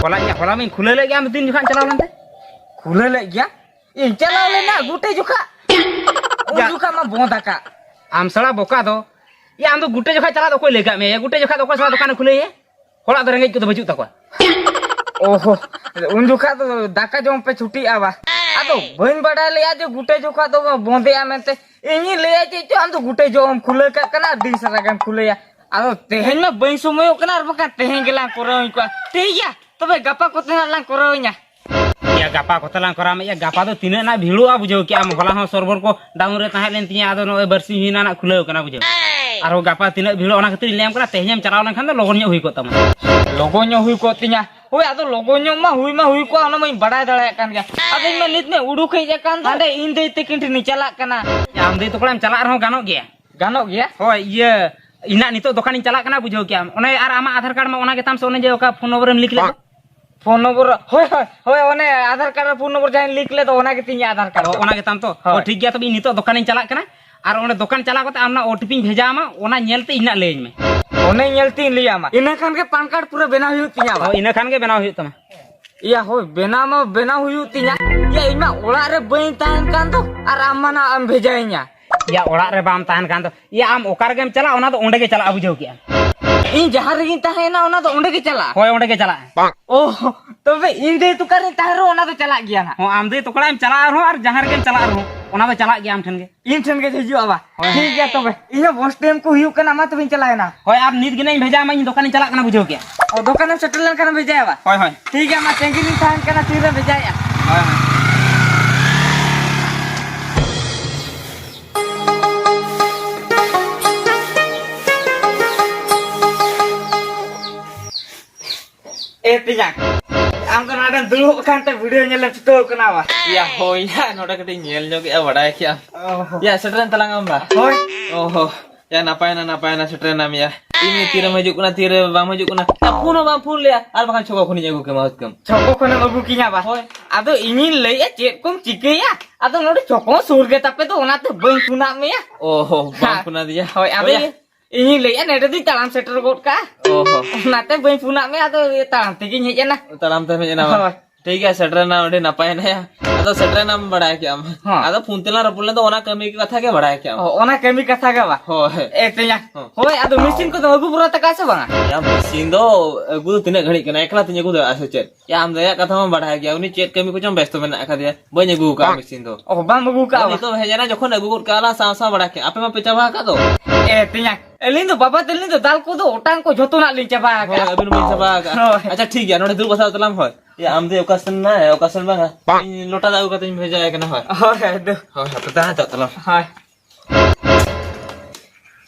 ᱦᱚᱞᱟ ᱤᱧᱟᱹᱜ, ᱦᱚᱞᱟ ᱢᱟᱧ ᱠᱷᱩᱞᱟᱹᱣ ᱞᱮᱫ ᱜᱮᱭᱟ, ᱟᱢ ᱫᱚ ᱛᱤᱱ ᱡᱚᱠᱷᱟᱜ ᱮᱢ ᱪᱟᱞᱟᱣ ᱞᱮᱱᱛᱮ? ᱠᱷᱩᱞᱟᱹᱣ ᱞᱮᱫ ᱜᱮᱭᱟ? ᱤᱧ ᱪᱟᱞᱟᱣ ᱞᱮᱱᱟ ᱜᱩᱴᱮ ᱡᱚᱠᱷᱟᱜ᱾ ᱩᱱ ᱭᱟ᱾ ᱡᱚᱠᱷᱟᱜ ᱢᱟ ᱵᱚᱸᱫᱽ ᱟᱠᱟᱫ᱾ ᱟᱢ ᱥᱟᱞᱟ ᱵᱚᱠᱟ ᱫᱚ᱾ ᱭᱟ, ᱟᱢ ᱫᱚ ᱜᱩᱴᱮ ᱡᱚᱠᱷᱟᱜ ᱪᱟᱞᱟᱜ ᱫᱚ ᱚᱠᱚᱭ ᱞᱟᱹᱭ ᱠᱟᱜ ᱢᱮᱭᱟ? ᱭᱟ, ᱜᱩᱴᱮ ᱡᱚᱠᱷᱟᱜ ᱫᱚ ᱚᱠᱚᱭ ᱥᱟᱞᱟ ᱫᱚᱠᱟᱱᱮ ᱠᱷᱩᱞᱟᱹᱣ ᱭᱟ? ᱦᱚᱲᱟᱜ ᱫᱚ ᱨᱮᱸᱜᱮᱡ ᱠᱚᱫᱚ ᱵᱟᱹᱪᱩᱜ ᱛᱟᱠᱚᱣᱟ᱾ ᱚᱦᱚ, ᱩᱱ ᱡᱚᱠᱷᱟᱜ ᱫᱚ ᱫᱟᱠᱟ ᱡᱚᱢ ᱯᱮ ᱪᱷᱩᱴᱤᱜᱼᱟ ᱵᱟ? ᱟᱫᱚ ᱵᱟᱹᱧ ᱵᱟᱰᱟᱭ ᱞᱮᱜᱼᱟ ᱡᱮ ᱜᱩᱴᱮ ᱡᱚᱠᱷᱟᱜ ᱫᱚ ᱵᱚᱸᱫᱮᱜᱼᱟ ᱢᱮᱱᱛᱮ᱾ ᱤᱧᱤᱧ ᱞᱟᱹᱭᱟ ᱪᱮᱫ ᱪᱚ, ᱟᱢ ᱫᱚ ᱜᱩᱴᱮ ᱡᱚᱢ ᱠᱷᱩᱞᱟᱹᱣ ᱠᱟᱜ ᱠᱟᱱᱟ, ᱟᱹᱰᱤ ᱥᱟᱨᱟ ᱜᱮᱢ ᱠᱷᱩᱞᱟᱹᱭᱟ᱾ ᱟᱫᱚ ᱛᱮᱦᱮᱧ ᱢᱟ ᱵᱟᱹᱧ ᱥᱚᱢᱚᱭᱚᱜ ᱠᱟᱱᱟ, ᱟᱨ ᱵᱟᱠᱷᱟᱱ ᱛᱮᱦᱮᱧ ᱜᱮᱞᱟᱝ ᱠᱚᱨᱟᱣ ᱦᱩᱭ ᱠᱚᱜᱼᱟ᱾ ᱴᱷᱤᱠ ᱜᱮᱭᱟ, ᱛᱚᱵᱮ ᱜᱟᱯᱟ ᱠᱚᱛᱮ ᱦᱟᱸᱜ ᱞᱟᱝ ᱠᱚᱨᱟᱣ ᱤᱧᱟ᱾ ᱭᱟ, ᱜᱟᱯᱟ ᱠᱚᱛᱮ ᱞᱟᱝ ᱠᱚᱨᱟᱣ ᱢᱮ᱾ ᱭᱟ, ᱜᱟᱯᱟ ᱫᱚ ᱛᱤᱱᱟᱹᱜ ᱱᱟᱜ ᱵᱷᱤᱲᱚᱜᱼᱟ ᱵᱩᱡᱷᱟᱹᱣ ᱠᱮᱜᱼᱟᱢ᱾ ᱦᱚᱞᱟ ᱦᱚᱸ ᱥᱚᱨᱵᱚᱨ ᱠᱚ down ᱨᱮ ᱛᱟᱦᱮᱸ ᱞᱮᱱ ᱛᱤᱧᱟ, ᱟᱫᱚ ᱱᱚᱜᱼᱚᱭ ᱵᱟᱨᱥᱤᱧ ᱦᱩᱭᱱᱟ ᱱᱟᱜ ᱠᱷᱩᱞᱟᱹᱣ ᱠᱟᱱᱟ ᱵᱩᱡᱷᱟᱹᱣ᱾ ᱟᱨᱦᱚᱸ ᱜᱟᱯᱟ ᱛᱤᱱᱟᱹᱜ ᱵᱷᱤᱲᱚᱜᱼᱟ, ᱚᱱᱟ ᱠᱷᱟᱹᱛᱤᱨ ᱤᱧ ᱞᱟᱹᱭᱟᱢ ᱠᱟᱱᱟ, ᱛᱮᱦᱮᱧᱮᱢ ᱪᱟᱞᱟᱣ ᱞᱮᱱᱠᱷᱟᱱ ᱫᱚ ᱞᱚᱜᱚᱱ ᱧᱚᱜ ᱦᱩᱭ ᱠᱚᱜ ᱛᱟᱢᱟ᱾ ᱞᱚᱜᱚᱱ ᱧᱚᱜ ᱦᱩᱭ ᱠᱚᱜ ᱛᱤᱧᱟ᱾ ᱦᱳᱭ, ᱟᱫᱚ ᱞᱚᱜᱚᱱ ᱧᱚᱜ ᱢᱟ ᱦᱩᱭ ᱢᱟ ᱦᱩᱭ ᱠᱚᱜᱼᱟ, ᱚᱱᱟ ᱢᱟᱧ ᱵᱟᱰᱟᱭ ᱫᱟᱲᱮᱭᱟᱜ ᱠᱟᱱ ᱜᱮᱭᱟ᱾ ᱟᱫᱚ ᱤᱧ ᱢᱟ ᱱᱤᱛ ᱢᱟ ᱩᱰᱩᱠ ᱦᱮᱡ ᱟᱠᱟᱱ ᱫᱚ᱾ ᱦᱟᱸᱰᱮ ᱤᱧ ᱫᱟᱹᱭ ᱛᱟᱹᱠᱤᱱ ᱴᱷᱮᱱᱤᱧ ᱪᱟᱞᱟᱜ ᱠᱟᱱᱟ᱾ ᱭᱟ, ᱟᱢ ᱫᱟᱹᱭ ᱛᱟᱠᱚ ᱚᱲᱟᱜ ᱮᱢ ᱪᱟᱞᱟᱜ ᱨᱮᱦᱚᱸ ᱜᱟᱱᱚᱜ ᱜᱮᱭᱟ᱾ ᱜᱟᱱᱚᱜ ᱜᱮᱭᱟ? ᱦᱳᱭ, ᱤᱭᱟᱹ, ᱤᱧᱟᱹᱜ ᱱᱤᱛᱚᱜ ᱫᱚᱠᱟᱱᱤᱧ ᱪᱟᱞᱟᱜ ᱠᱟᱱᱟ, ᱵᱩᱡᱷᱟᱹᱣ ᱠᱮᱜᱼᱟᱢ᱾ ᱚᱱᱮ ᱟᱨ ᱟᱢᱟᱜ ᱟᱫᱷᱟᱨ ᱠᱟᱨᱰ ᱢᱟ ᱚᱱᱟ ᱜᱮᱛᱟᱢ ᱥᱮ, ᱚᱱᱮ ᱡᱮ ᱚᱠᱟ ᱯᱷᱳᱱ ᱱᱚᱢᱵᱚᱨᱮᱢ ᱞᱤᱠ ᱞᱮᱫ ᱫᱚ? ᱯᱷᱳᱱ ᱱᱚᱢᱵᱚᱨ, ᱦᱳᱭ, ᱦᱳᱭ, ᱦᱳᱭ, ᱚᱱᱮ ᱟᱫᱷᱟᱨ ᱠᱟᱨᱰ ᱨᱮ ᱯᱷᱳᱱ ᱱᱚᱢᱵᱚᱨ ᱡᱟᱦᱟᱸᱧ ᱞᱤᱝᱠ ᱞᱮᱫ ᱫᱚ, ᱚᱱᱟ ᱜᱮ ᱛᱤᱧ ᱟᱫᱷᱟᱨ ᱠᱟᱨᱰ ᱚ, ᱫᱚ᱾ ᱚᱱᱟ ᱜᱮ ᱛᱟᱢ ᱛᱚ? ᱦᱳᱭ᱾ ᱚ, ᱴᱷᱤᱠ ᱜᱮᱭᱟ, ᱛᱚᱵᱮ ᱤᱧ ᱱᱤᱛᱚᱜ ᱫᱚᱠᱟᱱᱤᱧ ᱪᱟᱞᱟᱜ ᱠᱟᱱᱟ᱾ ᱟᱨ ᱚᱸᱰᱮ ᱫᱚᱠᱟᱱ ᱪᱟᱞᱟᱣ ᱠᱟᱛᱮ ᱟᱢ ᱚᱱᱟ ᱳ ᱴᱤ ᱯᱤᱧ ᱵᱷᱮᱡᱟ ᱟᱢᱟ, ᱚᱱᱟ ᱧᱮᱞ ᱛᱮ ᱤᱧ ᱱᱟᱜ ᱞᱟᱹᱭᱟᱹᱧ ᱢᱮ᱾ ᱚᱱᱮ ᱧᱮᱞ ᱛᱮᱧ ᱞᱟᱹᱭ ᱟᱢᱟ, ᱤᱱᱟᱹ ᱠᱷᱟᱱ ᱜᱮ ᱯᱟᱱ ᱠᱟᱨᱰ ᱯᱩᱨᱟᱹ ᱵᱮᱱᱟᱣ ᱦᱩᱭᱩᱜ ᱛᱤᱧᱟ ᱵᱟ? ᱦᱳᱭ, ᱤᱱᱟᱹ ᱠᱷᱟᱱ ᱜᱮ ᱵᱮᱱᱟᱣ ᱦᱩᱭᱩᱜ ᱛᱟᱢᱟ᱾ ᱤᱭᱟ, ᱦᱳᱭ, ᱵᱮᱱᱟᱣ ᱢᱟ ᱵᱮᱱᱟᱣ ᱦᱩᱭᱩᱜ ᱛᱤᱧᱟ᱾ ᱤᱭᱟ, ᱤᱧ ᱢᱟ ᱚᱲᱟᱜ ᱨᱮ ᱵᱟᱹᱧ ᱛᱟᱦᱮᱱ ᱠᱟᱱ ᱫᱚ, ᱟᱨ ᱟᱢ ᱢᱟ ᱱᱟᱜ ᱮᱢ ᱵᱷᱮᱡᱟᱭᱤᱧᱟ᱾ ᱤᱭᱟ, ᱚᱲᱟᱜ ᱨᱮ ᱵᱟᱢ ᱛᱟᱦᱮᱱ ᱠᱷᱟᱱ ᱫᱚ, ᱤᱭᱟ, ᱟᱢ ᱚᱠᱟ ᱨᱮᱜᱮᱢ ᱪᱟᱞᱟᱜ, ᱚᱱᱟ ᱫᱚ ᱚᱸᱰᱮ ᱜᱮ ᱪᱟᱞᱟᱜᱼᱟ, ᱵᱩᱡᱷᱟᱹᱣ ᱠᱮᱜᱼᱟᱢ? ᱤᱧ ᱡᱟᱦᱟᱸ ᱨᱮᱜᱤᱧ ᱛᱟᱦᱮᱱᱟ, ᱚᱱᱟ ᱫᱚ ᱚᱸᱰᱮ ᱜᱮ ᱪᱟᱞᱟᱜᱼᱟ? ᱦᱳᱭ, ᱚᱸᱰᱮ ᱜᱮ ᱪᱟᱞᱟᱜᱼᱟ᱾ ᱳ, ᱛᱚᱵᱮ ᱤᱧ ᱫᱟᱹᱭ ᱛᱚᱠᱟ ᱨᱤᱧ ᱛᱟᱦᱮᱱ ᱨᱮᱦᱚᱸ, ᱚᱱᱟ ᱫᱚ ᱪᱟᱞᱟᱜ ᱜᱮᱭᱟ ᱱᱟᱜ᱾ ᱦᱚᱸ, ᱟᱢ ᱫᱟᱹᱭ ᱛᱚᱠᱟ ᱚᱲᱟᱜ ᱮᱢ ᱪᱟᱞᱟᱜ ᱨᱮᱦᱚᱸ ᱟᱨ ᱡᱟᱦᱟᱸ ᱨᱮᱜᱮᱢ ᱪᱟᱞᱟᱜ ᱨᱮᱦᱚᱸ, ᱚᱱᱟ ᱫᱚ ᱪᱟᱞᱟᱜ ᱜᱮᱭᱟ ᱟᱢ ᱴᱷᱮᱱ ᱜᱮ᱾ ᱤᱧ ᱴᱷᱮᱱ ᱜᱮ ᱦᱤᱡᱩᱜᱼᱟ ᱵᱟ? ᱦᱳᱭ᱾ ᱴᱷᱤᱠ ᱜᱮᱭᱟ ᱛᱚᱵᱮ, ᱤᱧᱟᱹᱜ ᱵᱚᱥ ᱴᱟᱭᱤᱢ ᱠᱚ ᱦᱩᱭᱩᱜ ᱠᱟᱱᱟ, ᱢᱟ ᱛᱚᱵᱮᱧ ᱪᱟᱞᱟᱣᱮᱱᱟ᱾ ᱦᱳᱭ, ᱟᱨ ᱱᱤᱛ ᱜᱮ ᱱᱟᱜ ᱤᱧ ᱵᱷᱮᱡᱟ ᱟᱢᱟ, ᱤᱧ ᱫᱚᱠᱟᱱᱤᱧ ᱪᱟᱞᱟᱜ ᱠᱟᱱᱟ, ᱵᱩᱡᱷᱟᱹᱣ ᱠᱮᱜᱼᱟ? ᱚ, ᱫᱚᱠᱟᱱᱮᱢ ᱥᱮᱴᱮᱨ ᱞᱮᱱᱠᱷᱟᱱᱮᱢ ᱵᱷᱮᱡᱟᱭᱟ ᱵᱟ? ᱦᱳᱭ, ᱦᱳᱭ᱾ ᱴᱷᱤᱠ ᱜᱮᱭᱟ, ᱢᱟ ᱛᱟᱺᱜᱤ ᱨᱤᱧ ᱛᱟᱦᱮᱱ ᱠᱟᱱᱟ, ᱛᱤᱨᱮᱢ ᱵᱷᱮᱡᱟᱭᱮᱜᱼᱟ? ᱦᱳᱭ, ᱦᱳᱭ᱾ ᱮ ᱛᱮᱭᱟᱝ, ᱟᱢ ᱫᱚ ᱱᱚᱰᱮᱢ ᱫᱩᱲᱩᱵ ᱟᱠᱟᱱ ᱛᱮ ᱵᱷᱤᱰᱤᱭᱳ ᱧᱮᱞᱮᱢ ᱪᱷᱩᱴᱟᱹᱣ ᱠᱟᱱᱟ ᱵᱟ? ᱭᱟ, ᱦᱳᱭ ᱭᱟ, ᱱᱚᱰᱮ ᱠᱟᱹᱴᱤᱡ ᱧᱮᱞ ᱧᱚᱜ ᱮᱜᱼᱟ, ᱵᱟᱰᱟᱭ ᱠᱮᱜᱼᱟᱢ᱾ ᱚ ᱦᱚ᱾ ᱭᱟ, ᱥᱮᱴᱮᱨᱮᱱ ᱛᱟᱞᱟᱝ ᱟᱢ ᱵᱟ? ᱦᱳᱭ᱾ ᱚ ᱦᱚ᱾ ᱭᱟ, ᱱᱟᱯᱟᱭᱮᱱᱟ, ᱱᱟᱯᱟᱭᱮᱱᱟ, ᱥᱮᱴᱮᱨᱮᱱᱟᱢ ᱭᱟ᱾ ᱤᱧ ᱛᱤᱨᱮᱢ ᱦᱤᱡᱩᱜ ᱠᱟᱱᱟ, ᱛᱤᱨᱮ ᱵᱟᱢ ᱦᱤᱡᱩᱜ ᱠᱟᱱᱟ? ᱭᱟ, ᱯᱷᱳᱱ ᱦᱚᱸ ᱵᱟᱢ ᱯᱷᱳᱱ ᱞᱮᱜᱼᱟ, ᱟᱨ ᱵᱟᱠᱷᱟᱱ ᱪᱷᱚᱠᱚ ᱠᱷᱚᱱᱤᱧ ᱟᱹᱜᱩ ᱠᱮᱢᱟ ᱦᱩᱛᱠᱟᱹᱢ᱾ ᱪᱷᱚᱠᱚ ᱠᱷᱚᱱᱮᱢ ᱟᱹᱜᱩ ᱠᱤᱧᱟ ᱵᱟ? ᱦᱳᱭ᱾ ᱟᱫᱚ ᱤᱧᱤᱧ ᱞᱟᱹᱭᱮᱜᱼᱟ, ᱪᱮᱫ ᱠᱚᱢ ᱪᱤᱠᱟᱹᱭᱟ? ᱟᱫᱚ ᱱᱚᱰᱮ ᱪᱷᱚᱠᱚ ᱥᱩᱨ ᱜᱮ ᱛᱟᱯᱮ ᱫᱚ, ᱚᱱᱟᱛᱮ ᱵᱟᱹᱧ ᱯᱷᱳᱱᱟᱫ ᱢᱮᱭᱟ᱾ ᱚ ᱦᱚ, ᱵᱟᱢ ᱦᱮᱸ᱾ ᱯᱷᱳᱱᱟᱫᱤᱧᱟ? ᱦᱳᱭ, ᱟᱫᱚ ᱦᱳᱭ ᱭᱟ᱾ ᱤᱧᱤᱧ ᱞᱟᱹᱭᱮᱜᱼᱟ, ᱱᱚᱰᱮ ᱫᱩᱧ ᱛᱟᱲᱟᱢ ᱥᱮᱴᱮᱨ ᱜᱚᱫ ᱠᱟᱜᱼᱟ᱾ ᱚ ᱦᱚ᱾ ᱚᱱᱟᱛᱮ ᱵᱟᱹᱧ ᱯᱷᱳᱱᱟᱫ ᱢᱮᱭᱟ, ᱟᱫᱚ ᱛᱟᱲᱟᱢ ᱛᱮᱜᱤᱧ ᱦᱮᱡ ᱮᱱᱟ᱾ ᱛᱟᱲᱟᱢ ᱛᱮᱢ ᱦᱮᱡ ᱮᱱᱟ ᱵᱟᱝ? ᱦᱳᱭ᱾ ᱴᱷᱤᱠ ᱜᱮᱭᱟ, ᱥᱮᱴᱮᱨᱮᱱᱟ, ᱟᱹᱰᱤ ᱱᱟᱯᱟᱭᱮᱱᱟ ᱭᱟ᱾ ᱟᱫᱚ ᱥᱮᱴᱮᱨᱮᱱᱟᱢ, ᱵᱟᱲᱟᱭ ᱠᱮᱜᱼᱟᱢ᱾ ᱦᱚᱸ᱾ ᱟᱫᱚ ᱯᱷᱳᱱ ᱛᱮᱞᱟᱝ ᱨᱚᱯᱚᱲ ᱞᱮᱱ ᱫᱚ, ᱚᱱᱟ ᱠᱟᱹᱢᱤ ᱠᱟᱛᱷᱟ ᱜᱮ ᱵᱟᱲᱟᱭ ᱠᱮᱜᱼᱟᱢ᱾ ᱚ, ᱚᱱᱟ ᱠᱟᱹᱢᱤ ᱠᱟᱛᱷᱟ ᱜᱮ ᱵᱟ? ᱦᱳᱭ᱾ ᱮ ᱛᱮᱭᱟ᱾ ᱦᱚᱸ᱾ ᱦᱳᱭ, ᱟᱫᱚ ᱢᱮᱥᱤᱱ ᱠᱚᱫᱚ ᱟᱹᱜᱩ ᱵᱩᱨᱟ ᱛᱟᱠᱟ ᱥᱮ ᱵᱟᱝᱟ? ᱭᱟ, ᱢᱮᱥᱤᱱ ᱫᱚ ᱟᱹᱜᱩ ᱫᱚ ᱛᱤᱱᱟᱹᱜ ᱜᱷᱟᱹᱲᱤᱡ ᱠᱟᱱᱟ? ᱮᱠᱞᱟ ᱛᱤᱧ ᱟᱹᱜᱩ ᱫᱟᱲᱮᱭᱟᱜᱼᱟ ᱥᱮ ᱪᱮᱫ? ᱭᱟ, ᱟᱢ ᱫᱚ ᱟᱭᱟᱜ ᱠᱟᱛᱷᱟ ᱢᱟᱢ ᱵᱟᱲᱟᱭ ᱜᱮᱭᱟ, ᱩᱱᱤ ᱪᱮᱫ ᱠᱟᱹᱢᱤ ᱠᱚᱪᱚᱝ ᱵᱮᱥᱛᱚ ᱢᱮᱱᱟᱜ ᱟᱠᱟᱫᱮᱭᱟ, ᱵᱟᱹᱧ ᱟᱹᱜᱩ ᱟᱠᱟᱫᱼᱟ ᱢᱮᱥᱤᱱ ᱫᱚ᱾ ᱚ, ᱵᱟᱢ ᱟᱹᱜᱩ ᱟᱠᱟᱫᱼᱟ ᱟᱫᱚ ᱵᱟ? ᱱᱤᱛᱚᱜ ᱦᱮᱡ ᱮᱱᱟ, ᱡᱚᱠᱷᱚᱱ ᱟᱹᱜᱩ ᱜᱚᱫ ᱠᱟᱜᱼᱟ ᱞᱟᱝ ᱥᱟᱶ ᱥᱟᱶ ᱵᱟᱲᱟ ᱠᱮᱫ, ᱟᱯᱮ ᱢᱟᱯᱮ ᱪᱟᱵᱟ ᱟᱠᱟᱫ ᱫᱚ᱾ ᱮ ᱛᱮᱧᱟᱝ, ᱟᱹᱞᱤᱧ ᱫᱚ ᱵᱟᱵᱟ ᱛᱟᱹᱞᱤᱧ ᱫᱚ ᱫᱟᱞ ᱠᱚᱫᱚ ᱚᱴᱟᱝ ᱠᱚ ᱡᱷᱚᱛᱚᱱᱟᱜ ᱞᱤᱧ ᱪᱟᱵᱟ ᱦᱳᱭ, ᱟᱠᱟᱫᱼᱟ᱾ ᱟᱹᱵᱤᱱ ᱵᱤᱱ ᱪᱟᱵᱟ ᱟᱠᱟᱫᱼᱟ᱾ ᱦᱳᱭ᱾ ᱟᱪᱪᱷᱟ, ᱴᱷᱤᱠ ᱜᱮᱭᱟ, ᱱᱚᱰᱮ ᱫᱩᱲᱩᱵ ᱦᱟᱛᱟᱲ ᱛᱟᱞᱟᱝ ᱦᱳᱭ᱾ ᱭᱟ, ᱟᱢ ᱫᱚ ᱚᱠᱟ ᱥᱮᱱ ᱱᱟᱭ, ᱚᱠᱟ ᱥᱮᱱ ᱵᱟᱝᱟ? ᱤᱧ ᱞᱚᱴᱟ ᱫᱟᱜ ᱟᱹᱜᱩ ᱠᱟᱛᱮᱧ ᱵᱷᱮᱡᱟᱭ ᱠᱟᱱᱟ ᱦᱳᱭ᱾ ᱦᱳᱭ, ᱦᱳᱭ, ᱫᱩ᱾ ᱦᱳᱭ, ᱦᱟᱯᱮ ᱛᱟᱦᱮᱸ ᱦᱟᱛᱟᱲ ᱛᱟᱞᱟᱝ᱾ ᱦᱳᱭ᱾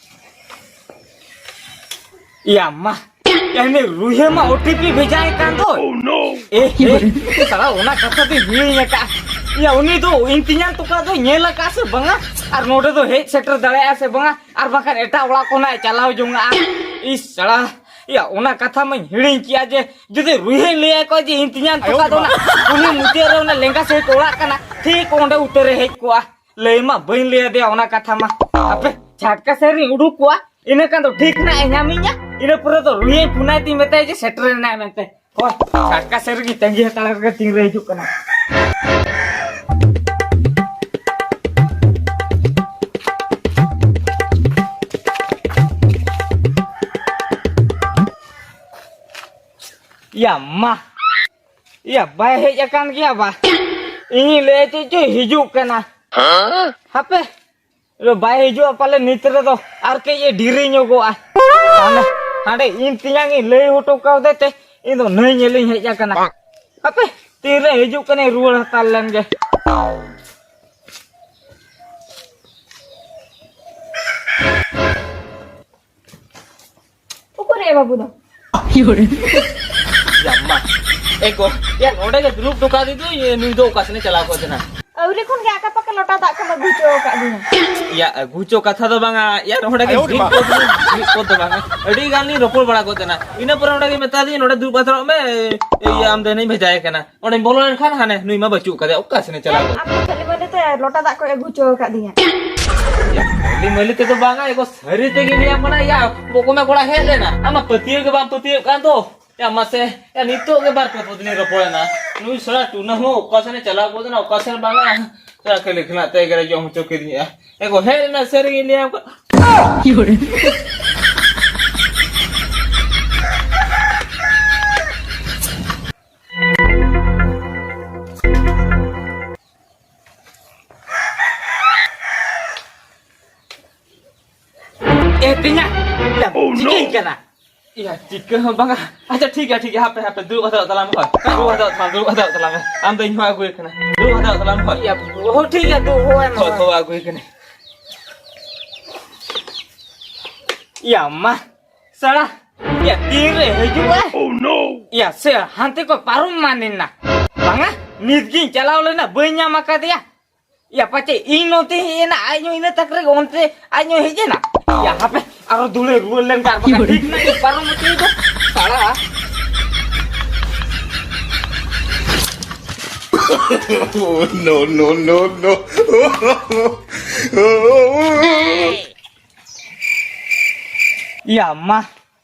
ᱭᱟ ᱢᱟ, ᱭᱟ, ᱩᱱᱤ ᱨᱩᱭᱦᱟᱹ ᱢᱟ ᱳ ᱴᱤ ᱯᱤ ᱵᱷᱮᱡᱟᱭ ᱠᱟᱱ ᱫᱚ᱾ Oh no! ᱮ, ᱮ, ᱥᱟᱞᱟ, ᱚᱱᱟ ᱠᱟᱛᱷᱟ ᱫᱚᱧ ᱦᱤᱲᱤᱧ ᱟᱠᱟᱫᱼᱟ᱾ ᱭᱟ, ᱩᱱᱤ ᱫᱚ ᱤᱧ ᱛᱮᱧᱟᱝ ᱛᱚᱠᱟ ᱫᱚᱭ ᱧᱮᱞ ᱟᱠᱟᱫᱼᱟ ᱥᱮ ᱵᱟᱝᱟ? ᱟᱨ ᱱᱚᱰᱮ ᱫᱚ ᱦᱮᱡ ᱥᱮᱴᱮᱨ ᱫᱟᱲᱮᱭᱟᱜᱼᱟ ᱥᱮ ᱵᱟᱝᱟ? ᱟᱨ ᱵᱟᱝᱠᱷᱟᱱ ᱮᱴᱟᱜ ᱚᱲᱟᱜ ᱠᱷᱚᱱᱟᱜ ᱮ ᱪᱟᱞᱟᱣ ᱡᱚᱝᱟᱜᱼᱟ᱾ ᱤᱥ, ᱥᱟᱞᱟ᱾ ᱭᱟ, ᱚᱱᱟ ᱠᱟᱛᱷᱟ ᱢᱟᱧ ᱦᱤᱲᱤᱧ ᱠᱮᱜᱼᱟ ᱡᱮ ᱡᱩᱫᱤ ᱨᱩᱭᱦᱟᱹᱧ ᱞᱟᱹᱭ ᱟᱠᱚᱣᱟ ᱡᱮ ᱤᱧ ᱛᱮᱧᱟᱝ ᱛᱟᱠᱚ ᱫᱚ ᱚᱱᱟ ᱠᱩᱞᱦᱤ ᱢᱩᱪᱟᱹᱫ ᱨᱮ ᱚᱱᱟ ᱞᱮᱸᱜᱟ ᱥᱟᱭᱤᱰ ᱚᱲᱟᱜ ᱠᱟᱱᱟ, ᱴᱷᱤᱠ ᱚᱸᱰᱮ ᱩᱛᱟᱹᱨᱮ ᱦᱮᱡ ᱠᱚᱜᱼᱟ᱾ ᱞᱟᱹᱭ ᱢᱟ ᱵᱟᱹᱧ ᱞᱟᱹᱭ ᱟᱫᱮᱭᱟ ᱚᱱᱟ ᱠᱟᱛᱷᱟ ᱢᱟ᱾ ᱟᱯᱮ ᱪᱷᱟᱴᱠᱟ ᱥᱮᱫ ᱨᱤᱧ ᱩᱰᱩᱠ ᱠᱚᱜᱼᱟ, ᱤᱱᱟᱹ ᱠᱷᱟᱱ ᱫᱚ ᱴᱷᱤᱠ ᱱᱟᱜ ᱮ ᱧᱟᱢᱤᱧᱟ᱾ ᱤᱱᱟᱹ ᱯᱚᱨᱮ ᱫᱚ ᱨᱩᱭᱦᱟᱹᱧ ᱯᱷᱳᱱᱟᱭ ᱛᱤᱧ ᱢᱮᱛᱟᱭᱟ ᱡᱮ ᱥᱮᱴᱮᱨ ᱮᱱᱟᱭ ᱢᱮᱱᱛᱮ᱾ ᱦᱳᱭ, ᱪᱷᱟᱴᱠᱟ ᱥᱮᱫ ᱨᱮᱜᱮ ᱛᱟᱺᱜᱤ ᱦᱟᱛᱟᱲ ᱨᱮ ᱛᱤᱱ ᱨᱮ ᱦᱤᱡᱩᱜ ᱠᱟᱱᱟ᱾ ᱭᱟ ᱢᱟ, ᱭᱟ ᱵᱟᱭ ᱦᱮᱡ ᱟᱠᱟᱱ ᱜᱮᱭᱟ ᱵᱟ᱾ ᱤᱧᱤᱧ ᱞᱟᱹᱭ ᱪᱮᱫ ᱪᱚᱭ ᱦᱤᱡᱩᱜ ᱠᱟᱱᱟ᱾ ᱦᱟᱯᱮ, ᱵᱟᱭ ᱦᱤᱡᱩᱜᱼᱟ ᱯᱟᱞᱮ ᱱᱤᱛ ᱨᱮᱫᱚ, ᱟᱨ ᱠᱟᱹᱡ ᱮ ᱰᱮᱨᱤ ᱧᱚᱜᱚᱜᱼᱟ᱾ ᱦᱟᱸᱰᱮ, ᱦᱟᱸᱰᱮ ᱤᱧ ᱛᱮᱧᱟᱝ ᱤᱧ ᱞᱟᱹᱭ ᱦᱚᱴᱚ ᱠᱟᱣᱫᱮ ᱛᱮ ᱤᱧ ᱫᱚ ᱱᱟᱹᱭ ᱧᱮᱞᱤᱧ ᱦᱮᱡ ᱟᱠᱟᱱᱟ᱾ ᱦᱟᱯᱮ, ᱛᱤᱨᱮ ᱦᱤᱡᱩᱜ ᱠᱟᱱᱟᱭ, ᱨᱩᱣᱟᱹᱲ ᱦᱟᱛᱟᱲ ᱞᱮᱱ ᱜᱮ᱾ ᱩᱠᱩᱨᱮ ᱵᱟᱹᱵᱩ ᱫᱚ? ᱭᱟᱢᱢᱟ᱾ ᱮ ᱜᱚ, ᱭᱟ, ᱱᱚᱰᱮ ᱜᱮ ᱫᱩᱲᱩᱵ ᱦᱚᱴᱚ ᱠᱟᱫᱮ ᱫᱩᱧ, ᱱᱩᱭ ᱫᱚ ᱚᱠᱟ ᱥᱮᱱᱮ ᱪᱟᱞᱟᱣ ᱠᱚ ᱛᱟᱦᱮᱱᱟ? ᱟᱹᱣᱨᱤ ᱠᱷᱚᱱ ᱜᱮ ᱟᱠᱟ ᱯᱟᱠᱟ ᱞᱚᱴᱟ ᱫᱟᱜ ᱠᱚᱢ ᱟᱹᱜᱩ ᱦᱚᱪᱚ ᱟᱠᱟᱫ ᱫᱤᱧᱟ᱾ ᱭᱟ, ᱟᱹᱜᱩ ᱦᱚᱪᱚ ᱠᱟᱛᱷᱟ ᱫᱚ ᱵᱟᱝᱟ, ᱭᱟ, ᱱᱚᱰᱮ ᱜᱮ ᱟᱭᱳ ᱨᱮ ᱢᱤᱫ ᱢᱟ᱾ ᱯᱚᱫ ᱫᱚ, ᱢᱤᱫ ᱯᱚᱫ ᱫᱚ ᱵᱟᱝᱟ, ᱟᱹᱰᱤ ᱜᱟᱱ ᱞᱤᱧ ᱨᱚᱯᱚᱲ ᱵᱟᱲᱟ ᱠᱚᱜ ᱛᱟᱦᱮᱱᱟ᱾ ᱤᱱᱟᱹ ᱯᱚᱨᱮ ᱚᱸᱰᱮ ᱜᱮ ᱢᱮᱛᱟ ᱫᱤᱧ, "ᱱᱚᱰᱮ ᱫᱩᱲᱩᱵ ᱦᱟᱛᱟᱲᱚᱜ ᱢᱮ, ᱤᱭᱟᱹ, ᱟᱢ ᱫᱚ ᱮᱱᱮᱧ ᱵᱷᱮᱡᱟᱭᱮ ᱠᱟᱱᱟ᱾" ᱚᱸᱰᱮᱧ ᱵᱚᱞᱚ ᱞᱮᱱᱠᱷᱟᱱ ᱦᱟᱱᱮ ᱱᱩᱭ ᱢᱟ ᱵᱟᱹᱪᱩᱜ ᱠᱟᱫᱮ, ᱚᱠᱟ ᱥᱮᱱᱮ ᱪᱟᱞᱟᱣ ᱠᱟᱱᱟ? ᱟᱢ ᱫᱚ ᱠᱷᱟᱹᱞᱤ ᱢᱟᱹᱞᱤ ᱛᱮ ᱞᱚᱴᱟ ᱫᱟᱜ ᱠᱚ ᱟᱹᱜᱩ ᱦᱚᱪᱚ ᱟᱠᱟᱫ ᱫᱤᱧᱟ᱾ ᱭᱟ, ᱠᱷᱟᱹᱞᱤ ᱢᱟᱹᱞᱤ ᱛᱮᱫᱚ ᱵᱟᱝᱟ, ᱮᱜᱳ ᱥᱟᱹᱨᱤ ᱛᱮᱜᱮ ᱞᱟᱹᱭᱟᱢ ᱠᱟᱱᱟ, ᱭᱟ, ᱵᱚᱠᱚᱢᱮ ᱠᱚᱲᱟ ᱦᱮᱡ ᱞᱮᱱᱟ, ᱟᱢ ᱢᱟ ᱯᱟᱹᱛᱭᱟᱹᱣ ᱜᱮ ᱵᱟᱢ ᱯᱟᱹᱛᱭᱟᱹᱣ ᱠᱟᱱ ᱫᱚ᱾ ᱭᱟ, ᱢᱟᱥᱮ, ᱭᱟ, ᱱᱤᱛᱚᱜ ᱜᱮ ᱵᱟᱨ ᱯᱮ ᱯᱚᱫ ᱞᱤᱧ ᱨᱚᱯᱚᱲᱮᱱᱟ᱾ ᱱᱩᱭ ᱥᱟᱞᱟ ᱴᱩᱱᱟ ᱦᱚᱸ ᱚᱠᱟ ᱥᱮᱱᱮ ᱪᱟᱞᱟᱣ ᱜᱚᱫ ᱮᱱᱟ, ᱚᱠᱟ ᱥᱮᱱ ᱵᱟᱝᱟ᱾ ᱭᱟ, ᱠᱷᱟᱹᱞᱤ ᱠᱷᱮᱞᱟ ᱛᱮ ᱮᱜᱮᱨᱮ ᱡᱚᱢ ᱦᱚᱪᱚ ᱠᱤᱫᱤᱧᱟ᱾ ᱮᱜᱳ ᱦᱮᱡ ᱞᱮᱱᱟ ᱥᱟᱹᱨᱤ ᱜᱮ ᱞᱟᱹᱭᱟᱢ ᱠᱟᱱᱟ᱾ ᱮ, ᱛᱮᱧᱟ, ᱭᱟ, ᱪᱤᱠᱟᱹᱧ ᱠᱟᱱᱟ? ᱭᱟ, ᱪᱤᱠᱟᱹ ᱦᱚᱸ ᱵᱟᱝᱟ᱾ ᱟᱪᱪᱷᱟ, ᱴᱷᱤᱠ ᱜᱮᱭᱟ, ᱴᱷᱤᱠ ᱜᱮᱭᱟ, ᱦᱟᱯᱮ, ᱦᱟᱯᱮ, ᱫᱩᱲᱩᱵ ᱦᱟᱛᱟᱲᱚᱜ ᱛᱟᱞᱟᱝ ᱢᱮ, ᱦᱳᱭ᱾ ᱫᱩᱲᱩᱵ ᱦᱟᱛᱟᱲᱚᱜ ᱛᱟᱞᱟᱝ, ᱫᱩᱲᱩᱵ ᱦᱟᱛᱟᱲᱚᱜ ᱛᱟᱞᱟᱝ ᱢᱮ᱾ ᱟᱢ ᱫᱚ ᱤᱧ ᱦᱚᱸ ᱟᱹᱜᱩᱭᱮ ᱠᱟᱱᱟ᱾ ᱫᱩᱲᱩᱵ ᱦᱟᱛᱟᱲᱚᱜ ᱛᱟᱞᱟᱝ ᱢᱮ, ᱦᱳᱭ᱾ ᱭᱟ, ᱦᱳ, ᱴᱷᱤᱠ ᱜᱮᱭᱟ, ᱫᱩ-, ᱦᱳᱭ, ᱦᱳᱭ, ᱦᱳᱭ᱾ ᱦᱳᱭ, ᱟᱹᱜᱩᱭᱮ ᱠᱟᱱᱟ᱾ ᱭᱟ, ᱢᱟ᱾ ᱥᱟᱲᱟ, ᱭᱟ, ᱛᱤᱨᱮ ᱦᱤᱡᱩᱜᱼᱟ? Oh, no! ᱭᱟ, ᱥᱮ ᱦᱟᱱᱛᱮ ᱠᱚ ᱯᱟᱨᱚᱢ ᱢᱟᱱᱮᱱᱟ᱾ ᱵᱟᱝᱟ, ᱱᱤᱛ ᱜᱤᱧ ᱪᱟᱞᱟᱣ ᱞᱮᱱᱟ, ᱵᱟᱹᱧ ᱧᱟᱢ ᱟᱠᱟᱫᱮᱭᱟ᱾ ᱭᱟ, ᱯᱟᱪᱮ ᱤᱧ ᱱᱚᱛᱮ ᱦᱮᱡ ᱮᱱᱟ, ᱟᱡ ᱦᱚᱸ ᱤᱱᱟᱹ ᱛᱟᱠ ᱨᱮᱜᱮ ᱚᱱᱛᱮ ᱟᱡ ᱦᱚᱸ ᱦᱮᱡ ᱮᱱᱟ᱾ ᱭᱟ, ᱦᱟᱯᱮ, ᱟᱨᱚ ᱫᱷᱩᱲᱟᱹ ᱨᱩᱣᱟᱹᱲ ᱞᱮᱱᱠᱷᱟᱱ ᱟᱨ ᱵᱟᱠᱷᱟᱱ ᱴᱷᱤᱠ ᱱᱟᱜ ᱜᱮ ᱯᱟᱨᱚᱢ ᱦᱚᱪᱚᱭ ᱫᱚ᱾ ᱥᱟᱞᱟ᱾ No, no, no, no. ᱭᱟ ᱢᱟ᱾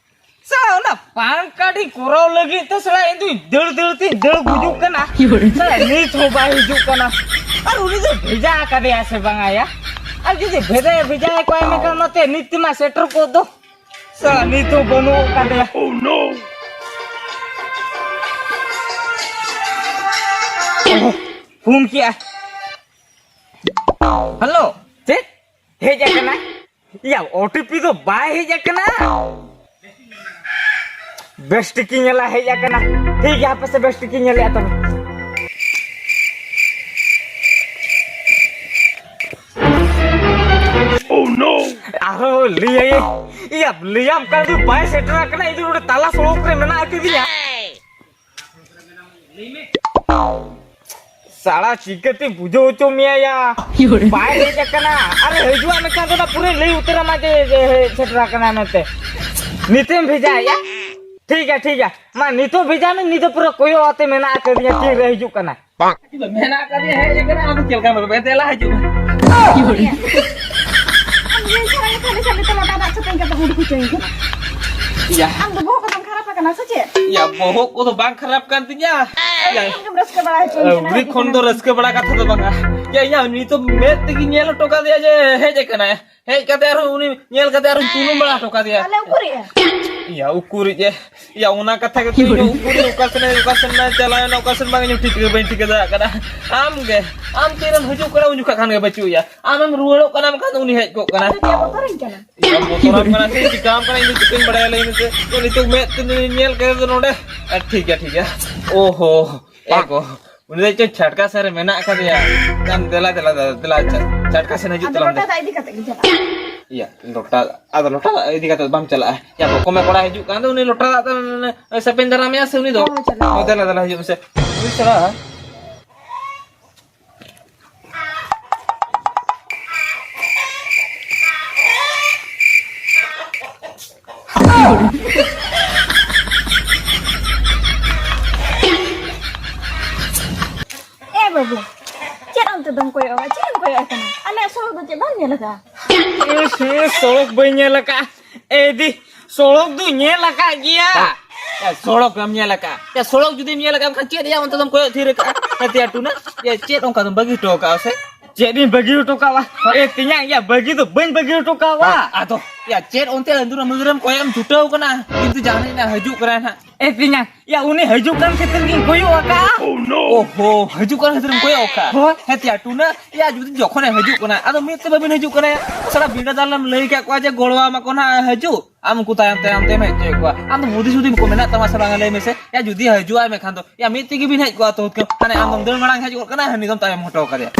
ᱥᱟᱞᱟ, ᱚᱱᱟ ᱯᱟᱱ ᱠᱟᱨᱰ ᱤᱧ ᱠᱚᱨᱟᱣ ᱞᱟᱹᱜᱤᱫ ᱛᱮ ᱥᱟᱞᱟ ᱤᱧ ᱫᱩᱧ ᱫᱟᱹᱲ ᱫᱟᱹᱲ ᱛᱤᱧ ᱫᱟᱹᱲ ᱜᱩᱡᱩᱜ ᱠᱟᱱᱟ᱾ ᱥᱟᱞᱟ ᱱᱤᱛ ᱦᱚᱸ ᱵᱟᱭ ᱦᱤᱡᱩᱜ ᱠᱟᱱᱟ᱾ ᱟᱨ ᱩᱱᱤ ᱫᱚ ᱵᱷᱮᱡᱟ ᱟᱠᱟᱫᱮᱭᱟ ᱥᱮ ᱵᱟᱝᱟ ᱭᱟ? ᱟᱨ ᱡᱩᱫᱤ ᱵᱷᱮᱡᱟ, ᱵᱷᱮᱡᱟᱭ ᱠᱚᱣᱟ ᱢᱮᱱᱠᱷᱟᱱ ᱱᱚᱛᱮ ᱱᱤᱛ ᱛᱮᱢᱟ ᱥᱮᱴᱮᱨ ᱠᱚᱜ ᱫᱚ᱾ ᱥᱟᱞᱟ ᱱᱤᱛ ᱦᱚᱸ ᱵᱟᱹᱱᱩᱜ ᱟᱠᱟᱫᱮᱭᱟ᱾ Oh no! ᱯᱷᱳᱱ ᱠᱮᱜᱼᱟ᱾ ᱦᱮᱞᱳ, ᱪᱮᱫ? ᱦᱮᱡ ᱟᱠᱟᱱᱟ? ᱭᱟ, ᱳ ᱴᱤ ᱯᱤ ᱫᱚ ᱵᱟᱭ ᱦᱮᱡ ᱟᱠᱟᱱᱟ᱾ ᱵᱮᱥ ᱴᱷᱤᱠ ᱤᱧ ᱧᱮᱞᱟ, ᱦᱮᱡ ᱟᱠᱟᱱᱟ᱾ ᱴᱷᱤᱠ ᱜᱮᱭᱟ, ᱦᱟᱯᱮ ᱥᱮ, ᱵᱮᱥ ᱴᱷᱤᱠ ᱤᱧ ᱧᱮᱞᱮᱜᱼᱟ ᱛᱚᱵᱮ᱾ Oh no! ᱟᱨᱦᱚᱸ ᱞᱟᱹᱭᱟᱭ, ᱭᱟ, ᱞᱟᱹᱭᱟᱢ ᱠᱟᱱ ᱫᱚ ᱵᱟᱭ ᱥᱮᱴᱮᱨ ᱟᱠᱟᱱᱟ, ᱤᱧ ᱫᱚ ᱱᱚᱰᱮ ᱛᱟᱞᱟ ᱥᱚᱲᱚᱠ ᱨᱮ ᱢᱮᱱᱟᱜ ᱟᱠᱟᱫᱤᱧᱟ᱾ ᱥᱟᱲᱟ ᱪᱤᱠᱟᱹᱛᱮ ᱵᱩᱡᱷᱟᱹᱣ ᱦᱚᱪᱚ ᱢᱮᱭᱟ ᱭᱟ? ᱵᱟᱭ ᱦᱮᱡ ᱟᱠᱟᱱᱟ᱾ ᱟᱨᱮ ᱦᱤᱡᱩᱜᱼᱟ ᱢᱮᱱᱠᱷᱟᱱ ᱫᱚ ᱚᱱᱟ ᱯᱩᱨᱟᱹ ᱞᱟᱹᱭ ᱩᱛᱟᱹᱨ ᱟᱢᱟ ᱡᱮ, ᱡᱮ ᱦᱮᱡ ᱥᱮᱴᱮᱨ ᱟᱠᱟᱱᱟ ᱢᱮᱱᱛᱮ᱾ ᱱᱤᱛᱮᱢ ᱵᱷᱮᱡᱟᱭᱮᱭᱟ? ᱴᱷᱤᱠ ᱜᱮᱭᱟ, ᱴᱷᱤᱠ ᱜᱮᱭᱟ᱾ ᱢᱟ ᱱᱤᱛᱚᱜ ᱵᱷᱮᱡᱟᱭ ᱢᱮ, ᱱᱤᱛ ᱫᱚ ᱯᱩᱨᱟᱹ ᱠᱚᱭᱚᱜ ᱟᱛᱮ ᱢᱮᱱᱟᱜ ᱟᱠᱟᱫᱤᱧᱟ ᱛᱤᱱ ᱨᱮ ᱦᱤᱡᱩᱜ ᱠᱟᱱᱟ᱾ ᱢᱮᱱᱟᱜ ᱟᱠᱟᱫᱮᱭᱟ, ᱦᱮᱡ ᱟᱠᱟᱱᱟ, ᱟᱫᱚ ᱪᱮᱫ ᱞᱮᱠᱟ ᱵᱮᱱ ᱫᱮᱞᱟ ᱦᱤᱡᱩᱜ ᱢᱮ᱾ ᱟᱢ ᱱᱤᱭᱟᱹ ᱪᱷᱟᱲᱟ ᱜᱮ ᱠᱷᱟᱹᱞᱤ ᱠᱷᱟᱹᱞᱤ ᱛᱮ ᱞᱚᱴᱟ ᱫᱟᱜ ᱪᱷᱟᱹᱛᱟᱹᱧ ᱠᱟᱛᱮ ᱩᱰᱩᱠ ᱦᱚᱪᱚᱭᱤᱧ ᱠᱟᱱᱟ᱾ ᱭᱟ᱾ ᱟᱢ ᱫᱚ ᱵᱚᱦᱚᱜ ᱠᱚᱫᱚᱢ ᱠᱷᱟᱨᱟᱯ ᱟᱠᱟᱱᱟ ᱥᱮ ᱪᱮᱫ? ᱭᱟ, ᱵᱚᱦᱚᱜ ᱠᱚᱫᱚ ᱵᱟᱝ ᱠᱷᱟᱨᱟᱯ ᱠᱟᱱ ᱛᱤᱧᱟ᱾ ᱭᱟ᱾ ᱟᱢ ᱜᱮᱢ ᱨᱟᱹᱥᱠᱟᱹ ᱵᱟᱲᱟ ᱦᱚᱪᱚᱧ ᱠᱟᱱᱟ, ᱩᱱᱤ ᱦᱮᱡ ᱠᱷᱚᱱ ᱫᱚ ᱟᱠᱟᱱᱟ᱾ ᱨᱟᱹᱥᱠᱟᱹ ᱵᱟᱲᱟ ᱠᱟᱛᱷᱟ ᱫᱚ ᱵᱟᱝᱟ᱾ ᱭᱟ, ᱭᱟ, ᱱᱤᱛᱚᱜ ᱢᱮᱫ ᱛᱮᱜᱮᱧ ᱧᱮᱞ ᱦᱚᱴᱚ ᱠᱟᱫᱮᱭᱟ ᱡᱮ ᱦᱮᱡ ᱟᱠᱟᱱᱟᱭ᱾ ᱦᱮᱡ ᱠᱟᱛᱮ ᱟᱨᱦᱚᱸ ᱩᱱᱤ ᱧᱮᱞ ᱠᱟᱛᱮ ᱟᱨᱦᱚᱸ ᱛᱩᱱᱩᱢ ᱵᱟᱲᱟ ᱦᱚᱴᱚ ᱠᱟᱫᱮᱭᱟ᱾ ᱛᱟᱦᱞᱮ ᱩᱠᱩᱨᱤᱡ ᱮ? ᱭᱟ, ᱩᱠᱩᱨᱤᱡ ᱮ? ᱭᱟ, ᱚᱱᱟ ᱠᱟᱛᱷᱟ ᱜᱮ ᱛᱚ, ᱤᱧ ᱦᱚᱸ ᱩᱠᱩᱨᱤᱡ ᱚᱠᱟ ᱥᱮᱱᱮ, ᱚᱠᱟ ᱥᱮᱱ ᱮ ᱪᱟᱞᱟᱣ ᱮᱱᱟ, ᱚᱠᱟ ᱥᱮᱱ ᱵᱟᱝ, ᱤᱧ ᱦᱚᱸ ᱴᱷᱤᱠ ᱜᱮ ᱵᱟᱹᱧ ᱴᱷᱤᱠᱟᱹ ᱫᱟᱲᱮᱭᱟᱜ ᱠᱟᱱᱟ᱾ ᱟᱢ ᱜᱮ, ᱟᱢ ᱛᱤᱨᱮᱢ ᱦᱤᱡᱩᱜ ᱠᱟᱱᱟ, ᱩᱱ ᱡᱚᱠᱷᱟ ᱠᱷᱟᱱ ᱜᱮ ᱵᱟᱹᱪᱩᱜ ᱭᱟ᱾ ᱟᱢᱮᱢ ᱨᱩᱣᱟᱹᱲᱚᱜ ᱠᱟᱱᱟ, ᱢᱮᱱᱠᱷᱟᱱ ᱩᱱᱤ ᱦᱮᱡ ᱠᱚᱜ ᱠᱟᱱᱟ᱾ ᱟᱫᱚ ᱪᱮᱫ ᱵᱚᱛᱚᱨᱤᱧ ᱠᱟᱱᱟ? ᱭᱟ, ᱵᱚᱛᱚᱨᱟᱢ ᱠᱟᱱᱟ ᱥᱮ ᱪᱤᱠᱟᱢ ᱠᱟᱱᱟ, ᱤᱧ ᱫᱚ ᱪᱤᱠᱟᱹᱧ ᱵᱟᱲᱟᱭᱟ, ᱞᱟᱹᱭ ᱢᱮᱥᱮ? ᱛᱚ, ᱱᱤᱛᱚᱜ ᱢᱮᱫ ᱛᱮ ᱧᱮᱞ ᱠᱟᱛᱮ ᱫᱚ ᱱᱚᱰᱮ, ᱟ, ᱴᱷᱤᱠ ᱜᱮᱭᱟ, ᱴᱷᱤᱠ ᱜᱮᱭᱟ᱾ ᱳᱦᱳ, ᱮ ᱜᱳ᱾ ᱩᱱᱤ ᱫᱚ ᱪᱚ ᱪᱷᱟᱴᱠᱟ ᱥᱮᱫ ᱨᱮ ᱢᱮᱱᱟᱜ ᱟᱠᱟᱫᱮᱭᱟ᱾ ᱫᱮᱞᱟ, ᱫᱮᱞᱟ, ᱫᱮᱞᱟ, ᱫᱮᱞᱟ, ᱪᱷᱟ-, ᱪᱷᱟᱴᱠᱟ ᱥᱮᱫ ᱦᱤᱡᱩᱜ ᱟᱫᱚ ᱛᱟᱞᱟᱝ ᱞᱚᱴᱟ ᱢᱮ᱾ ᱫᱟᱜ ᱤᱫᱤ ᱠᱟᱛᱮ ᱜᱮ ᱪᱟᱞᱟᱜ᱾ ᱤᱭᱟ, ᱞᱚᱴᱟ, ᱟᱫᱚ ᱞᱚᱴᱟ ᱫᱟᱜ ᱤᱫᱤ ᱠᱟᱛᱮ ᱵᱟᱢ ᱪᱟᱞᱟᱜᱼᱟ? ᱭᱟ, ᱵᱚᱠᱚᱢᱮ ᱠᱚᱲᱟ ᱦᱤᱡᱩᱜ ᱠᱟᱱ ᱫᱚ, ᱩᱱᱤ ᱞᱚᱴᱟ ᱫᱟᱜ ᱛᱮ ᱥᱮᱯᱮᱧ ᱫᱟᱨᱟᱢᱮᱭᱟ ᱥᱮ ᱩᱱᱤ ᱫᱚ? ᱦᱳᱭ, ᱪᱟᱞᱟᱜ᱾ ᱦᱳᱭ, ᱫᱮᱞᱟ, ᱫᱮᱞᱟ, ᱦᱤᱡᱩᱜ ᱢᱮᱥᱮ᱾ ᱩᱱᱤ ᱪᱟᱞᱟᱜᱼᱟ᱾ ᱮ ᱵᱟᱹᱵᱩ, ᱪᱮᱫ ᱚᱱᱛᱮ ᱫᱚᱢ ᱠᱚᱭᱚᱜᱼᱟ? ᱪᱮᱫ ᱮᱢ ᱠᱚᱭᱚᱜ ᱠᱟᱱᱟ? ᱟᱞᱮᱭᱟᱜ ᱥᱚᱲᱚᱠ ᱫᱚ ᱪᱮᱫ ᱵᱟᱢ ᱧᱮᱞ ᱟᱠᱟᱫᱼᱟ? ᱩᱸ, ᱦᱩᱸ, ᱥᱚᱲᱚᱠ ᱵᱟᱹᱧ ᱧᱮᱞ ᱟᱠᱟᱫᱼᱟ᱾ ᱮ ᱫᱤ, ᱥᱚᱲᱚᱠ ᱫᱚ ᱧᱮᱞ ᱟᱠᱟᱫ ᱜᱮᱭᱟ᱾ ᱭᱟ, ᱥᱚᱲᱚᱠ ᱮᱢ ᱧᱮᱞ ᱟᱠᱟᱫᱼᱟ? ᱭᱟ, ᱥᱚᱲᱚᱠ ᱡᱩᱫᱤᱢ ᱧᱮᱞ ᱟᱠᱟᱫ ᱠᱷᱟᱱ ᱪᱮᱫ ᱭᱟ ᱚᱱᱛᱮ ᱫᱚᱢ ᱠᱚᱭᱚᱜ ᱛᱷᱤᱨ ᱟᱠᱟᱫᱼᱟ? ᱦᱮᱸ ᱛᱮᱭᱟ ᱴᱩᱱᱟ, ᱭᱟ, ᱪᱮᱫ ᱚᱱᱠᱟ ᱫᱚᱢ ᱵᱟᱹᱜᱤ ᱦᱚᱴᱚ ᱟᱠᱟᱫᱼᱟ ᱥᱮ? ᱪᱮᱫ ᱤᱧ ᱵᱟᱹᱜᱤ ᱦᱚᱴᱚ ᱠᱟᱜᱼᱟ? ᱮ ᱛᱮᱧᱟᱝ, ᱭᱟ, ᱵᱟᱹᱜᱤ ᱫᱚ ᱵᱟᱹᱧ ᱵᱟᱹᱜᱤ ᱦᱚᱴᱚ ᱠᱟᱜᱼᱟ᱾ ᱟᱫᱚ, ᱭᱟ, ᱪᱮᱫ ᱚᱱᱛᱮ ᱟᱹᱫᱩᱨ ᱟᱹᱢᱫᱩᱨᱮᱢ ᱠᱚᱭᱚᱜ ᱮᱢ ᱪᱷᱩᱴᱟᱹᱣ ᱠᱟᱱᱟ? ᱠᱤᱱᱛᱩ ᱡᱟᱦᱟᱸᱭ ᱱᱟᱜ ᱦᱤᱡᱩᱜ ᱠᱟᱱᱟᱭ ᱱᱟᱜ᱾ ᱮ ᱛᱮᱧᱟᱝ, ᱭᱟ, ᱩᱱᱤ ᱦᱤᱡᱩᱜ ᱠᱟᱱ ᱠᱷᱟᱹᱛᱤᱨ ᱜᱤᱧ ᱠᱚᱭᱚᱜ ᱟᱠᱟᱜᱼᱟ᱾ ᱳᱦᱳ, ᱦᱤᱡᱩᱜ ᱠᱟᱱ ᱠᱷᱟᱹᱛᱤᱨᱮᱢ ᱠᱚᱭᱚᱜ ᱟᱠᱟᱜᱼᱟ? ᱦᱳᱭ᱾ ᱦᱮᱸ ᱛᱮᱭᱟ ᱴᱩᱱᱟ, ᱭᱟ, ᱡᱩᱫᱤ ᱡᱚᱠᱷᱚᱱᱮ ᱦᱤᱡᱩᱜ ᱠᱟᱱᱟ, ᱟᱫᱚ ᱢᱤᱫ ᱛᱮ ᱵᱟᱹᱵᱤᱱ ᱦᱤᱡᱩᱜ ᱠᱟᱱᱟ? ᱥᱟᱞᱟ ᱵᱤᱸᱰᱟᱹ ᱫᱟᱞ ᱮᱢ ᱞᱟᱹᱭ ᱠᱟᱜ ᱠᱚᱣᱟ ᱡᱮ ᱜᱚᱲᱚ ᱟᱢᱟ ᱠᱚ ᱱᱟᱜ ᱦᱤᱡᱩᱜ, ᱟᱢ ᱩᱱᱠᱩ ᱛᱟᱭᱚᱢ ᱛᱟᱭᱚᱢ ᱛᱮᱢ ᱦᱮᱡ ᱦᱚᱪᱚᱭᱮᱫ ᱠᱚᱣᱟ᱾ ᱟᱢ ᱫᱚ ᱵᱩᱫᱷᱤ ᱥᱩᱫᱷᱤ ᱠᱚ ᱢᱮᱱᱟᱜ ᱛᱟᱢᱟ ᱥᱮ ᱵᱟᱝᱟ ᱞᱟᱹᱭ ᱢᱮᱥᱮ? ᱭᱟ, ᱡᱩᱫᱤ ᱦᱤᱡᱩᱜ ᱟᱭ ᱢᱮᱱᱠᱷᱟᱱ ᱫᱚ, ᱭᱟ, ᱢᱤᱫ ᱛᱮᱜᱮ ᱵᱤᱱ ᱦᱮᱡ ᱠᱚᱜᱼᱟ ᱛᱚ, ᱦᱟᱱᱮ ᱟᱢ ᱫᱚᱢ ᱫᱟᱹᱲ ᱢᱟᱲᱟᱝ ᱦᱮᱡ ᱜᱚᱫ ᱠᱟᱱᱟ, ᱦᱟᱹᱱᱤ ᱫᱚᱢ ᱛᱟᱭᱚᱢ ᱦᱚᱴᱚ ᱠᱟᱫᱮᱭᱟ᱾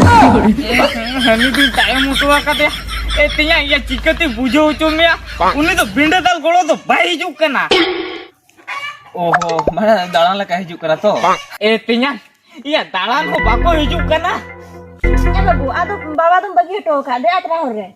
ᱦᱟᱹᱱᱤ ᱫᱚᱧ ᱛᱟᱭᱚᱢ ᱦᱚᱴᱚ ᱟᱠᱟᱫᱮᱭᱟ᱾ ᱮ ᱛᱮᱧᱟᱝ, ᱭᱟ, ᱪᱤᱠᱟᱹᱛᱮ ᱵᱩᱡᱷᱟᱹᱣ ᱦᱚᱪᱚ ᱢᱮᱭᱟ? ᱩᱱᱤ ᱫᱚ ᱵᱤᱸᱰᱟᱹ ᱫᱟᱞ ᱜᱚᱲᱚ ᱫᱚ ᱵᱟᱭ ᱦᱤᱡᱩᱜ ᱠᱟᱱᱟ᱾ ᱳᱦᱳ, ᱢᱟᱱᱮ ᱫᱟᱬᱟᱱ ᱞᱮᱠᱟ ᱦᱤᱡᱩᱜ ᱠᱟᱱᱟ ᱛᱚ? ᱮ ᱛᱮᱧᱟᱝ, ᱭᱟ, ᱫᱟᱬᱟᱱ ᱦᱚᱸ ᱵᱟᱠᱚ ᱦᱤᱡᱩᱜ ᱠᱟᱱᱟ᱾ ᱮ ᱵᱟᱹᱵᱩ, ᱟᱫᱚ ᱵᱟᱵᱟ ᱫᱚᱢ ᱵᱟᱹᱜᱤ ᱦᱚᱴᱚ ᱟᱠᱟᱫ ᱫᱮ ᱟᱛᱨᱟ ᱦᱚᱨ ᱨᱮ᱾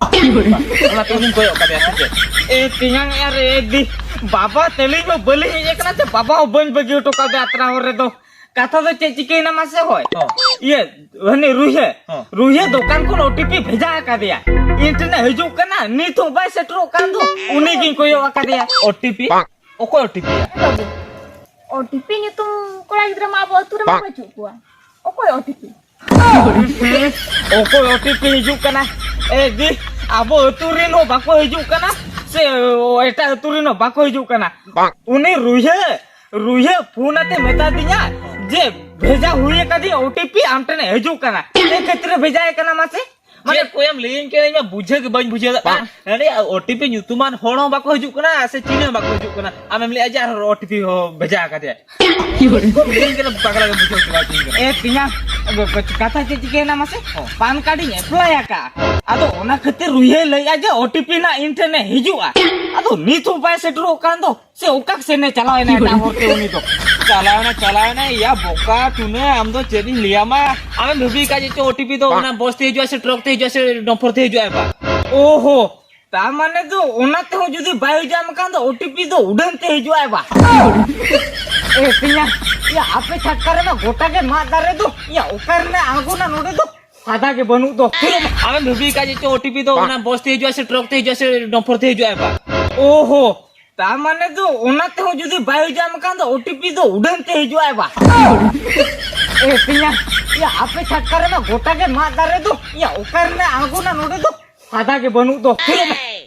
ᱚᱱᱟ ᱛᱮᱜᱮᱢ ᱠᱚᱭᱚᱜ ᱠᱟᱫᱮᱭᱟ ᱥᱮ ᱪᱮᱫ? ᱮ ᱛᱮᱧᱟᱝ, ᱟᱨ ᱮ ᱫᱤ, ᱵᱟᱵᱟ ᱛᱟᱹᱞᱤᱧ ᱢᱟ ᱵᱟᱹᱞᱤᱧ ᱦᱮᱡ ᱟᱠᱟᱱᱟ ᱥᱮ, ᱵᱟᱵᱟ ᱦᱚᱸ ᱵᱟᱹᱧ ᱵᱟᱹᱜᱤ ᱦᱚᱴᱚ ᱠᱟᱫᱮ ᱟᱛᱨᱟ ᱦᱚᱨ ᱨᱮᱫᱚ᱾ ᱠᱟᱛᱷᱟ ᱫᱚ ᱪᱮᱫ ᱪᱤᱠᱟᱹᱭᱮᱱᱟ ᱢᱟᱥᱮ ᱦᱳᱭ? ᱦᱚᱸ᱾ ᱤᱭᱟᱹ, ᱦᱟᱹᱱᱤ ᱨᱩᱦᱮ, ᱦᱚᱸ᱾ ᱨᱩᱦᱮ ᱫᱚᱠᱟᱱ ᱠᱷᱚᱱ ᱳ ᱴᱤ ᱯᱤ ᱵᱷᱮᱡᱟ ᱟᱠᱟᱫᱮᱭᱟ᱾ ᱤᱧ ᱴᱷᱮᱱᱮ ᱦᱤᱡᱩᱜ ᱠᱟᱱᱟ, ᱱᱤᱛ ᱦᱚᱸ ᱵᱟᱭ ᱥᱮᱴᱮᱨᱚᱜ ᱠᱟᱱ ᱫᱚ, ᱩᱱᱤ ᱜᱤᱧ ᱠᱚᱭᱚᱜ ᱟᱠᱟᱫᱮᱭᱟ᱾ O T P? ᱚᱠᱚᱭ ᱳ ᱴᱤ ᱯᱤ ᱭᱟ? ᱵᱟᱹᱵᱩ, ᱳ ᱴᱤ ᱯᱤ ᱧᱩᱛᱩᱢ ᱠᱚᱲᱟ ᱜᱤᱫᱽᱨᱟᱹ ᱢᱟ ᱟᱵᱚ ᱟᱹᱛᱩ ᱨᱮᱢᱟ ᱵᱟᱹᱪᱩᱜ ᱠᱚᱣᱟ᱾ ᱚᱠᱚᱭ ᱳ ᱴᱤ ᱯᱤ? ᱚᱠᱚᱭ ᱳ ᱴᱤ ᱯᱤ ᱦᱤᱡᱩᱜ ᱠᱟᱱᱟ? ᱮ ᱫᱤ, ᱟᱵᱚ ᱟᱹᱛᱩ ᱨᱮᱱ ᱦᱚᱸ ᱵᱟᱠᱚ ᱦᱤᱡᱩᱜ ᱠᱟᱱᱟ, ᱥᱮ ᱮᱴᱟᱜ ᱟᱹᱛᱩ ᱨᱮᱱ ᱦᱚᱸ ᱵᱟᱠᱚ ᱦᱤᱡᱩᱜ ᱠᱟᱱᱟ? ᱩᱱᱤ ᱨᱩᱭᱦᱟᱹ, ᱨᱩᱭᱦᱟᱹ ᱯᱷᱳᱱ ᱟᱛᱮ ᱢᱮᱛᱟ ᱫᱤᱧᱟ ᱡᱮ ᱵᱷᱮᱡᱟ ᱦᱩᱭ ᱟᱠᱟᱫᱤᱧᱟ ᱳ ᱴᱤ ᱯᱤ, ᱟᱢ ᱴᱷᱮᱱ ᱦᱤᱡᱩᱜ ᱠᱟᱱᱟ᱾ ᱪᱮᱫ ᱠᱷᱟᱹᱛᱤᱨ ᱮ ᱵᱷᱮᱡᱟᱭ ᱠᱟᱱᱟ ᱢᱟᱥᱮ? ᱢᱟᱱᱮ ᱪᱮᱫ ᱠᱚᱭᱮᱢ ᱞᱟᱹᱭᱟᱹᱧ ᱠᱟᱱᱟ, ᱤᱧ ᱢᱟ ᱵᱩᱡᱷᱟᱹᱣ ᱜᱮ ᱵᱟᱹᱧ ᱵᱩᱡᱷᱟᱹᱣ ᱫᱟᱲᱮᱭᱟᱜ ᱠᱟᱱᱟ᱾ ᱱᱚᱰᱮ ᱳ ᱴᱤ ᱯᱤ ᱧᱩᱛᱩᱢᱟᱱ ᱦᱚᱲ ᱦᱚᱸ ᱵᱟᱠᱚ ᱦᱤᱡᱩᱜ ᱠᱟᱱᱟ, ᱥᱮ ᱪᱤᱞᱤ ᱦᱚᱸ ᱵᱟᱠᱚ ᱦᱤᱡᱩᱜ ᱠᱟᱱᱟ᱾ ᱟᱢᱮᱢ ᱞᱟᱹᱭᱟ ᱡᱮ ᱟᱨ ᱳ ᱴᱤ ᱯᱤ ᱦᱚᱸ ᱵᱷᱮᱡᱟ ᱟᱠᱟᱫᱮᱭᱟ᱾ ᱞᱟᱹᱭᱟᱹᱧ ᱠᱟᱱᱟ, ᱯᱟᱜᱽᱞᱟ ᱜᱮᱢ ᱵᱩᱡᱷᱟᱹᱣ ᱦᱚᱪᱚ ᱠᱟᱫᱤᱧ ᱠᱟᱱᱟ᱾ ᱮ ᱛᱮᱧᱟᱝ, ᱠᱟᱛᱷᱟ ᱪᱮᱫ ᱪᱤᱠᱟᱹᱭᱮᱱᱟ ᱢᱟᱥᱮ? ᱦᱚᱸ᱾ ᱯᱟᱱ ᱠᱟᱨᱰ ᱤᱧ ᱮᱯᱞᱟᱭ ᱟᱠᱟᱫᱼᱟ, ᱟᱫᱚ ᱚᱱᱟ ᱠᱷᱟᱹᱛᱤᱨ ᱨᱩᱭᱦᱟᱹᱭ ᱞᱟᱹᱭᱮᱫᱼᱟ ᱡᱮ ᱳ ᱴᱤ ᱯᱤ ᱱᱟᱜ ᱤᱧ ᱴᱷᱮᱱᱮ ᱦᱤᱡᱩᱜᱼᱟ᱾ ᱟᱫᱚ ᱱᱤᱛ ᱦᱚᱸ ᱵᱟᱭ ᱥᱮᱴᱮᱨᱚᱜ ᱠᱟᱱ ᱫᱚ᱾ ᱥᱮ ᱚᱠᱟ ᱥᱮᱱᱮ ᱪᱟᱞᱟᱣ ᱮᱱᱟ ᱮᱴᱟᱜ ᱦᱚᱨ ᱛᱮ ᱩᱱᱤ ᱫᱚ? ᱪᱟᱞᱟᱣ ᱮᱱᱟ, ᱪᱟᱞᱟᱣ ᱮᱱᱟ, ᱭᱟ ᱵᱚᱠᱟ ᱴᱩᱱᱟᱹ, ᱟᱢ ᱫᱚ ᱪᱮᱫ ᱤᱧ ᱞᱟᱹᱭᱟᱢᱟ? ᱟᱢᱮᱢ ᱵᱷᱟᱹᱵᱤ ᱟᱠᱟᱫ ᱪᱮᱫ ᱪᱚ ᱳ ᱴᱤ ᱯᱤ ᱫᱚ ᱚᱱᱟ ᱵᱚᱥ ᱛᱮ ᱦᱤᱡᱩᱜᱼᱟ ᱥᱮ ᱴᱨᱟᱠ ᱛᱮ ᱦᱤᱡᱩᱜᱼᱟ ᱥᱮ ᱰᱚᱢᱯᱷᱚᱨ ᱛᱮ ᱦᱤᱡᱩᱜᱼᱟ ᱮ ᱵᱟ? ᱳᱦᱳ, ᱛᱟ ᱢᱟᱱᱮ ᱫᱚ ᱚᱱᱟ ᱛᱮᱦᱚᱸ ᱡᱩᱫᱤ ᱵᱟᱭ ᱦᱩᱭ ᱡᱟᱢ ᱠᱷᱟᱱ ᱫᱚ ᱳ ᱴᱤ ᱯᱤ ᱫᱚ ᱩᱰᱟᱹᱱ ᱛᱮ ᱦᱤᱡᱩᱜᱼᱟ ᱵᱟ᱾ ᱮ ᱛᱤᱧᱟ, ᱭᱟ ᱟᱯᱮ ᱪᱷᱟᱴᱠᱟ ᱨᱮᱢᱟ ᱜᱚᱴᱟ ᱜᱮ ᱢᱟᱫ ᱫᱟᱨᱮ ᱫᱚ, ᱭᱟ ᱚᱠᱟ ᱨᱮᱱᱟᱜ ᱟᱬᱜᱚᱱᱟ ᱱᱚᱰᱮ ᱫᱚ ᱥᱟᱫᱟ ᱜᱮ ᱵᱟᱹᱱᱩᱜ ᱫᱚ᱾ ᱟᱢᱮᱢ ᱵᱷᱟᱹᱵᱤ ᱠᱟᱜ ᱡᱮ ᱪᱚ ᱳ ᱴᱤ ᱯᱤ ᱫᱚ ᱚᱱᱟ ᱵᱚᱥ ᱛᱮ ᱦᱤᱡᱩᱜᱼᱟ ᱥᱮ ᱴᱨᱟᱠ ᱛᱮ ᱦᱤᱡᱩᱜᱼᱟ ᱥᱮ ᱰᱚᱢᱯᱷᱚᱨ ᱛᱮ ᱦᱤᱡᱩᱜᱼᱟ ᱵᱟ? ᱳᱦᱳ, ᱛᱟ ᱢᱟᱱᱮ ᱫᱚ ᱚᱱᱟ ᱛᱮᱦᱚᱸ ᱡᱩᱫᱤ ᱵᱟᱭ ᱦᱩᱭ ᱡᱟᱢ ᱠᱷᱟᱱ ᱫᱚ ᱳ ᱴᱤ ᱯᱤ ᱫᱚ ᱩᱰᱟᱹᱱ ᱛᱮ ᱦᱤᱡᱩᱜᱼᱟ ᱵᱟ᱾ ᱮ ᱛᱤᱧᱟ, ᱭᱟ ᱟᱯᱮ ᱪᱷᱟᱴᱠᱟ ᱨᱮᱢᱟ ᱜᱚᱴᱟ ᱜᱮ ᱢᱟᱫ ᱫᱟᱨᱮ ᱫᱚ, ᱭᱟ ᱚᱠᱟ ᱨᱮᱱᱟᱜ ᱟᱬᱜᱚᱱᱟ ᱱᱚᱰᱮ ᱫᱚ ᱥᱟᱫᱟ ᱜᱮ ᱵᱟᱹᱱᱩᱜ ᱫᱚ᱾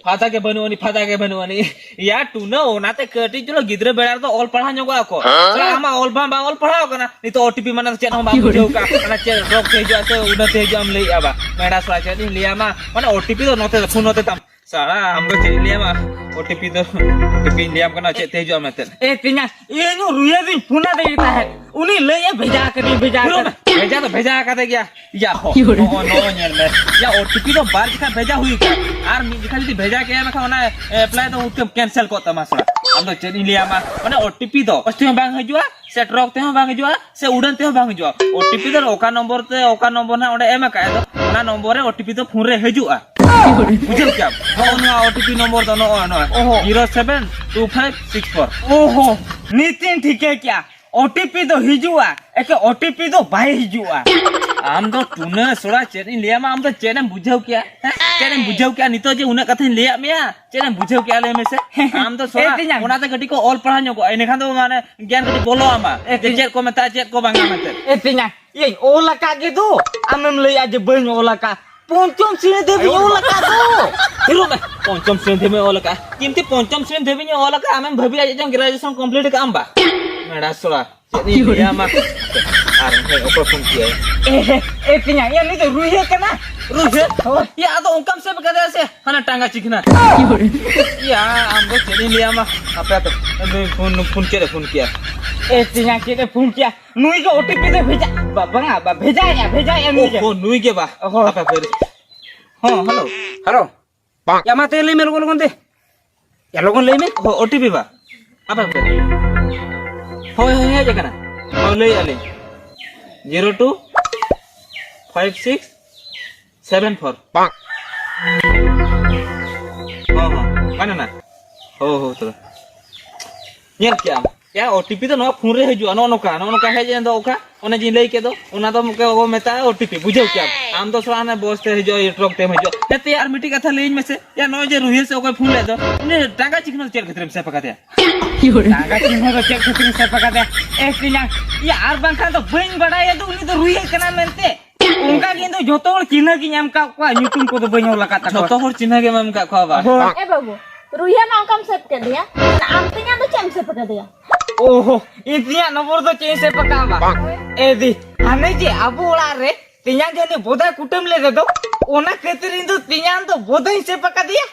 ᱯᱷᱟᱫᱟ ᱜᱮ ᱵᱟᱹᱱᱩᱜ ᱟᱹᱱᱤᱡ, ᱯᱷᱟᱫᱟ ᱜᱮ ᱵᱟᱹᱱᱩᱜ ᱟᱹᱱᱤᱡ᱾ ᱭᱟ ᱴᱩᱱᱟᱹ, ᱚᱱᱟᱛᱮ ᱠᱟᱹᱴᱤᱡ ᱪᱩᱞᱩᱝ ᱜᱤᱫᱽᱨᱟᱹ ᱵᱮᱲᱟ ᱨᱮᱫᱚ ᱚᱞ ᱯᱟᱲᱦᱟᱣ ᱧᱚᱜᱚᱜ ᱟᱠᱚ᱾ ᱦᱮᱸ? ᱥᱟᱞᱟ ᱟᱢᱟᱜ ᱚᱞ ᱯᱟᱲᱦᱟᱣ ᱵᱟᱝ ᱚᱞ ᱯᱟᱲᱦᱟᱣ ᱠᱟᱱᱟ, ᱱᱤᱛᱚᱜ ᱳ ᱴᱤ ᱯᱤ ᱢᱟᱱᱮ ᱫᱚ ᱪᱮᱫ ᱦᱚᱸ ᱵᱟᱢ ᱵᱩᱡᱷᱟᱹᱣ ᱠᱟᱜ᱾ ᱚᱱᱟ ᱪᱮᱫ ᱨᱚᱠ ᱛᱮ ᱦᱤᱡᱩᱜᱼᱟ ᱥᱮ ᱩᱰᱟᱹᱱ ᱛᱮ ᱦᱤᱡᱩᱜᱼᱟ ᱮᱢ ᱞᱟᱹᱭᱮᱜᱼᱟ ᱵᱟ? ᱢᱮᱲᱟ ᱥᱟᱞᱟ ᱪᱮᱫ ᱤᱧ ᱞᱟᱹᱭᱟᱢᱟ, ᱢᱟᱱᱮ ᱳ ᱴᱤ ᱯᱤ ᱫᱚ ᱱᱚᱛᱮ ᱫᱚ ᱯᱷᱳᱱ ᱱᱚᱛᱮ ᱛᱟᱢ᱾ ᱥᱟᱞᱟ ᱟᱢ ᱫᱚ ᱪᱮᱫ ᱤᱧ ᱞᱟᱹᱭᱟᱢᱟ, ᱳ ᱴᱤ ᱯᱤ ᱫᱚ, ᱳ ᱴᱤ ᱯᱤ ᱤᱧ ᱞᱟᱹᱭᱟᱢ ᱠᱟᱱᱟ ᱪᱮᱫ ᱛᱮ ᱦᱤᱡᱩᱜᱼᱟ ᱢᱮᱱᱛᱮ᱾ ᱮ ᱛᱤᱧᱟ, ᱤᱧ ᱦᱚᱸ ᱨᱩᱭᱟᱹ ᱫᱩᱧ ᱯᱷᱳᱱ ᱟᱫᱮ ᱜᱮ ᱛᱟᱦᱮᱸᱫ, ᱩᱱᱤ ᱞᱟᱹᱭᱮᱜᱼᱟ ᱵᱷᱮᱡᱟ ᱠᱟᱫᱮᱭᱟ, ᱵᱷᱮᱡᱟ ᱯᱩᱨᱟᱹ ᱠᱟᱫᱮᱭᱟ᱾ ᱵᱷᱮᱡᱟ ᱫᱚ ᱵᱷᱮᱡᱟ ᱠᱟᱫᱮ ᱜᱮᱭᱟ᱾ ᱭᱟ ᱦᱚ, ᱱᱚᱜᱼᱚ, ᱱᱚᱜᱼᱚ ᱧᱮᱞ ᱢᱮ᱾ ᱭᱟ, ᱳ ᱴᱤ ᱯᱤ ᱫᱚ ᱵᱟᱨ ᱡᱮᱠᱷᱟ ᱵᱷᱮᱡᱟ ᱦᱩᱭ ᱠᱟᱱᱟ᱾ ᱟᱨ ᱢᱤᱫ ᱡᱮᱠᱷᱟ ᱡᱩᱫᱤ ᱵᱷᱮᱡᱟ ᱠᱮᱭᱟ, ᱮᱱᱠᱷᱟᱱ ᱚᱱᱟ ᱮᱯᱞᱟᱭ ᱫᱚ ᱩᱛᱟᱹᱢ ᱠᱮᱱᱥᱮᱞ ᱠᱚᱜ ᱛᱟᱢᱟ ᱥᱮ᱾ ᱟᱢ ᱫᱚ ᱪᱮᱫ ᱤᱧ ᱞᱟᱹᱭᱟᱢᱟ? ᱢᱟᱱᱮ, ᱳ ᱴᱤ ᱯᱤ ᱫᱚ ᱵᱟᱥ ᱛᱮᱦᱚᱸ ᱵᱟᱝ ᱦᱤᱡᱩᱜᱼᱟ, ᱥᱮ ᱴᱨᱚᱠ ᱛᱮᱦᱚᱸ ᱵᱟᱝ ᱦᱤᱡᱩᱜᱼᱟ᱾ ᱳ ᱴᱤ ᱯᱤ ᱫᱚ ᱚᱠᱟ ᱱᱚᱢᱵᱚᱨ ᱛᱮ, ᱚᱠᱟ ᱱᱚᱢᱵᱚᱨ ᱱᱟᱜ ᱚᱸᱰᱮ ᱮᱢ ᱟᱠᱟᱫ ᱫᱚ, ᱚᱱᱟ ᱱᱚᱢᱵᱚᱨ ᱨᱮ ᱳ ᱴᱤ ᱯᱤ ᱫᱚ ᱯᱷᱳᱱ ᱨᱮ ᱦᱤᱡᱩᱜᱼᱟ᱾ ᱵᱩᱡᱷᱟᱹᱣ ᱠᱮᱜᱼᱟᱢ? ᱱᱚᱜᱼᱚ ᱱᱚᱣᱟ ᱳ ᱴᱤ ᱯᱤ ᱱᱚᱢᱵᱚᱨ ᱫᱚ ᱱᱚᱜᱼᱚ ᱱᱚᱣᱟ᱾ ᱚᱦᱚ᱾ Zero seven two five six four. ᱚᱦᱚ, ᱱᱤᱛᱤᱧ ᱴᱷᱤᱠᱟᱹ ᱠᱮᱜᱼᱟ᱾ ᱳ ᱴᱤ ᱯᱤ ᱫᱚ ᱦᱤᱡᱩᱜᱼᱟ, ᱮᱠᱮ ᱳ ᱴᱤ ᱯᱤ ᱫᱚ ᱵᱟᱭ ᱦᱤᱡᱩᱜᱼᱟ᱾ ᱟᱢ ᱫᱚ ᱴᱩᱱᱟᱹ ᱥᱚᱲᱟ, ᱪᱮᱫ ᱤᱧ ᱞᱟᱹᱭᱟᱢᱟ? ᱟᱢ ᱫᱚ ᱪᱮᱫ ᱮᱢ ᱵᱩᱡᱷᱟᱹᱣ ᱠᱮᱜᱼᱟ? ᱦᱮᱸ? ᱪᱮᱫ ᱮᱢ ᱵᱩᱡᱷᱟᱹᱣ ᱠᱮᱜᱼᱟ ᱱᱤᱛᱚᱜ ᱡᱮ ᱩᱱᱟᱹᱜ ᱠᱟᱛᱷᱟᱧ ᱞᱟᱹᱭᱟᱫ ᱢᱮᱭᱟ? ᱪᱮᱫ ᱮᱢ ᱵᱩᱡᱷᱟᱹᱣ ᱠᱮᱜᱼᱟ ᱞᱟᱹᱭ ᱢᱮᱥᱮ? ᱟᱢ ᱫᱚ ᱥᱚᱲᱟ, ᱮ ᱛᱤᱧᱟ᱾ ᱚᱱᱟᱛᱮ ᱠᱟᱹᱴᱤᱡ ᱠᱚ ᱚᱞ ᱯᱟᱲᱦᱟᱣ ᱧᱚᱜᱚᱜᱼᱟ, ᱤᱱᱟᱹᱠᱷᱟᱱ ᱫᱚ ᱢᱟᱱᱮ ᱜᱮᱭᱟᱱ ᱠᱟᱹᱴᱤᱡ ᱵᱚᱞᱚ ᱟᱢᱟ, ᱮ ᱡᱮ ᱛᱤᱧᱟ᱾ ᱪᱮᱫ ᱠᱚ ᱢᱮᱛᱟᱜᱼᱟ, ᱪᱮᱫ ᱠᱚ ᱵᱟᱝᱟ ᱢᱮᱱᱛᱮ᱾ ᱮ ᱛᱤᱧᱟ, ᱤᱧ ᱚᱞ ᱟᱠᱟᱫ ᱜᱮ ᱫᱚ, ᱟᱢᱮᱢ ᱞᱟᱹᱭᱟ ᱡᱮ ᱵᱟᱹᱧ ᱚᱞ ᱟᱠᱟᱫ᱾ ᱯᱚᱧᱪᱚᱢ ᱥᱨᱮᱬᱤ ᱫᱷᱟᱹᱵᱤᱡ ᱤᱧ ᱚᱞ ᱟᱠᱟᱫ ᱫᱚ᱾ ᱛᱷᱤᱨᱚᱜ ᱢᱮ᱾ ᱯᱚᱧᱪᱚᱢ ᱥᱨᱮᱬᱤ ᱫᱷᱟᱹᱵᱤᱡ ᱚᱞ ᱟᱠᱟᱫ᱾ ᱪᱤᱱᱛᱤ ᱯᱚᱧᱪᱚᱢ ᱥᱨᱮᱬᱤ ᱫᱷᱟᱹᱵᱤᱡ ᱤᱧ ᱚᱞ ᱟᱠᱟᱫ, ᱟᱢᱮᱢ ᱵᱷᱟᱹᱵᱤᱭᱟ ᱪᱮᱫ ᱪᱚᱝ ᱜᱨᱮᱡᱩᱭᱮᱥᱚᱱ ᱠᱚᱢᱯᱞᱤᱴ ᱟᱠᱟᱫ ᱟᱢ ᱵᱟ? ᱢᱮᱲᱟ ᱥᱚᱲᱟ, ᱪᱮᱫ ᱤᱧ ᱞᱟᱹᱭᱟ ᱢᱟ? ᱟᱨ ᱦᱮᱸ, ᱚᱠᱚᱭ ᱯᱷᱳᱱ ᱠᱮᱜᱼᱟᱭ? ᱮ, ᱮ, ᱛᱤᱧᱟ, ᱤᱭᱟᱹ, ᱱᱩᱭ ᱫᱚ ᱨᱩᱭᱦᱟᱹ ᱠᱟᱱᱟ᱾ ᱨᱩᱭᱦᱟᱹ? ᱦᱳᱭ᱾ ᱭᱟ, ᱟᱫᱚ ᱚᱱᱠᱟᱢ ᱥᱮᱵᱷ ᱠᱟᱫᱮᱭᱟ ᱥᱮ ᱦᱟᱱᱟ ᱴᱟᱸᱜᱟ ᱪᱤᱠᱷᱱᱟ? ᱭᱟ, ᱟᱢ ᱫᱚ ᱪᱮᱫ ᱤᱧ ᱞᱟᱹᱭᱟ ᱢᱟ? ᱦᱟᱯᱮ, ᱦᱟᱯᱮ, ᱱᱩᱭ ᱯᱷᱳᱱ, ᱯᱷᱳᱱ ᱪᱮᱫ ᱮ ᱯᱷᱳᱱ ᱠᱮᱜᱼᱟ? ᱮ, ᱛᱤᱧᱟ, ᱪᱮᱫ ᱮ ᱯᱷᱳᱱ ᱠᱮᱜᱼᱟ? ᱱᱩᱭ ᱜᱮ ᱳ ᱴᱤ ᱯᱤ ᱫᱚᱭ ᱵᱷᱮᱡᱟ, ᱵᱟ-, ᱵᱟᱝᱟ, ᱵᱟ-, ᱵᱷᱮᱡᱟᱭᱮᱜᱼᱟ, ᱵᱷᱮᱡᱟᱭᱮᱜᱼᱟ ᱱᱩᱭ ᱜᱮ᱾ ᱳᱦᱳ, ᱱᱩᱭ ᱜᱮ ᱵᱟ᱾ ᱚᱦᱚ᱾ ᱦᱟᱯᱮ, ᱦᱟᱯᱮ᱾ ᱦᱚᱸ, ᱦᱮᱞᱳ᱾ ᱦᱮᱞᱳ᱾ ᱭᱟ, ᱢᱟ ᱛᱮ ᱞᱟᱹᱭ ᱢᱮ ᱞᱚᱜᱚᱱ, ᱞᱚᱜᱚᱱ ᱛᱮ᱾ ᱭᱟ, ᱞᱚᱜᱚᱱ ᱞᱟᱹᱭ ᱢᱮ᱾ ᱳ ᱴᱤ ᱯᱤ ᱵᱟ᱾ ᱦᱟᱯᱮ, ᱦᱟᱯᱮ᱾ ᱦᱳᱭ, ᱦᱳᱭ, ᱦᱮᱡ ᱟᱠᱟᱱᱟ᱾ ᱦᱳᱭ, ᱞᱟᱹᱭᱮᱜᱼᱟ ᱞᱤᱧ᱾ Zero two five six seven four. ᱢᱮᱱᱟ᱾ ᱦᱳ, ᱦᱳ, ᱛᱚᱵᱮ᱾ ᱧᱮᱞ ᱠᱮᱜᱼᱟᱢ? ᱭᱟ, ᱳ ᱴᱤ ᱯᱤ ᱫᱚ ᱱᱚᱣᱟ ᱯᱷᱳᱱ ᱨᱮ ᱦᱤᱡᱩᱜᱼᱟ, ᱱᱚᱜᱼᱚ ᱱᱚᱝᱠᱟ, ᱱᱚᱜᱼᱚ ᱱᱚᱝᱠᱟ ᱦᱮᱡ ᱮᱱ ᱫᱚ ᱚᱠᱟ, ᱚᱱᱮ ᱡᱮᱧ ᱞᱟᱹᱭ ᱠᱮᱫ ᱫᱚ, ᱚᱱᱟ ᱫᱚ ᱢᱤᱫᱴᱮᱱ ᱠᱚ ᱢᱮᱛᱟᱜᱼᱟ ᱳ ᱴᱤ ᱯᱤ, ᱵᱩᱡᱷᱟᱹᱣ ᱠᱮᱜᱼᱟᱢ? ᱟᱢ ᱫᱚ ᱥᱚᱲᱟ ᱦᱟᱱᱮ ᱵᱚᱥ ᱛᱮ ᱦᱤᱡᱩᱜᱼᱟ, ᱴᱨᱟᱠ ᱛᱮᱢ ᱦᱤᱡᱩᱜᱼᱟ᱾ ᱦᱮᱸ, ᱛᱮ ᱟᱨ ᱢᱤᱫᱴᱤᱡ ᱠᱟᱛᱷᱟ ᱞᱟᱹᱭᱟᱹᱧ ᱢᱮᱥᱮ, ᱭᱟ, ᱱᱚᱜᱼᱚᱭ ᱡᱮ ᱨᱩᱦᱤ ᱥᱮ ᱚᱠᱚᱭ ᱯᱷᱳᱱ ᱞᱮᱫ ᱫᱚ, ᱩᱱᱤ ᱴᱟᱸᱜᱟ ᱪᱤᱠᱷᱱᱟᱹ ᱪᱮᱫ ᱠᱷᱟᱹᱛᱤᱨᱮᱢ ᱥᱮᱵᱷ ᱟᱠᱟᱫᱮᱭᱟ? ᱴᱟᱸᱜᱟ ᱪᱤᱠᱷᱱᱟᱹ ᱫᱚ ᱪᱮᱫ ᱠᱷᱟᱹᱛᱤᱨᱮᱢ ᱥᱮᱵᱷ ᱟᱠᱟᱫᱮᱭᱟ? ᱮ ᱛᱮᱧᱟᱝ, ᱭᱟ, ᱟᱨ ᱵᱟᱝᱠᱷᱟᱱ ᱫᱚ ᱵᱟᱹᱧ ᱵᱟᱲᱟᱭᱟ ᱫᱚ ᱩᱱᱤ ᱫᱚ ᱨᱩᱦᱤ ᱠᱟᱱᱟ ᱢᱮᱱᱛᱮ᱾ ᱚᱱᱠᱟ ᱜᱮ ᱤᱧ ᱫᱚ ᱡᱷᱚᱛᱚ ᱦᱚᱲ ᱪᱤᱱᱦᱟᱹ ᱜᱤᱧ ᱮᱢ ᱟᱠᱟᱫ ᱠᱚᱣᱟ, ᱧᱩᱛᱩᱢ ᱠᱚᱫᱚ ᱵᱟᱹᱧ ᱚᱞ ᱟᱠᱟᱫ ᱛᱟᱠᱚᱣᱟ᱾ ᱡᱷᱚᱛᱚ ᱦᱚᱲ ᱪᱤᱱᱦᱟᱹ ᱜᱮᱢ ᱮᱢ ᱟᱠᱟᱫ ᱠᱚᱣᱟ ᱵᱟ? ᱦᱳᱭ᱾ ᱮ ᱵᱟᱹᱵᱩ, ᱨᱩᱭᱦᱟᱹ ᱢᱟ ᱚᱱᱠᱟᱢ ᱥᱮᱵᱷ ᱠᱮᱫᱮᱭᱟ, ᱟᱢ ᱛᱮᱧᱟᱝ ᱫᱚ ᱪᱮᱫ ᱮᱢ ᱥᱮᱵᱷ ᱠᱟᱫᱮᱭᱟ? ᱳᱦᱳ, ᱤᱧ ᱛᱮᱧᱟᱝ ᱱᱚᱢᱵᱚᱨ ᱫᱚ ᱪᱮᱫ ᱤᱧ ᱥᱮᱵᱷ ᱟᱠᱟᱫᱼᱟ ᱵᱟ? ᱮ ᱫᱤ, ᱦᱟᱱᱮ ᱡᱮ ᱟᱵᱚ ᱚᱲᱟᱜ ᱨᱮ ᱛᱮᱧᱟᱝ ᱡᱟᱹᱱᱤᱡ ᱵᱚᱫᱟᱭ ᱠᱩᱴᱟᱹᱢ ᱞᱮᱫᱮ ᱫᱚ, ᱚᱱᱟ ᱠᱷᱟᱹᱛᱤᱨ ᱤᱧ ᱫᱚ ᱛᱮᱧᱟᱝ ᱫᱚ ᱵᱚᱫᱟᱧ ᱥᱮᱵᱷ ᱟᱠᱟᱫᱮᱭᱟ᱾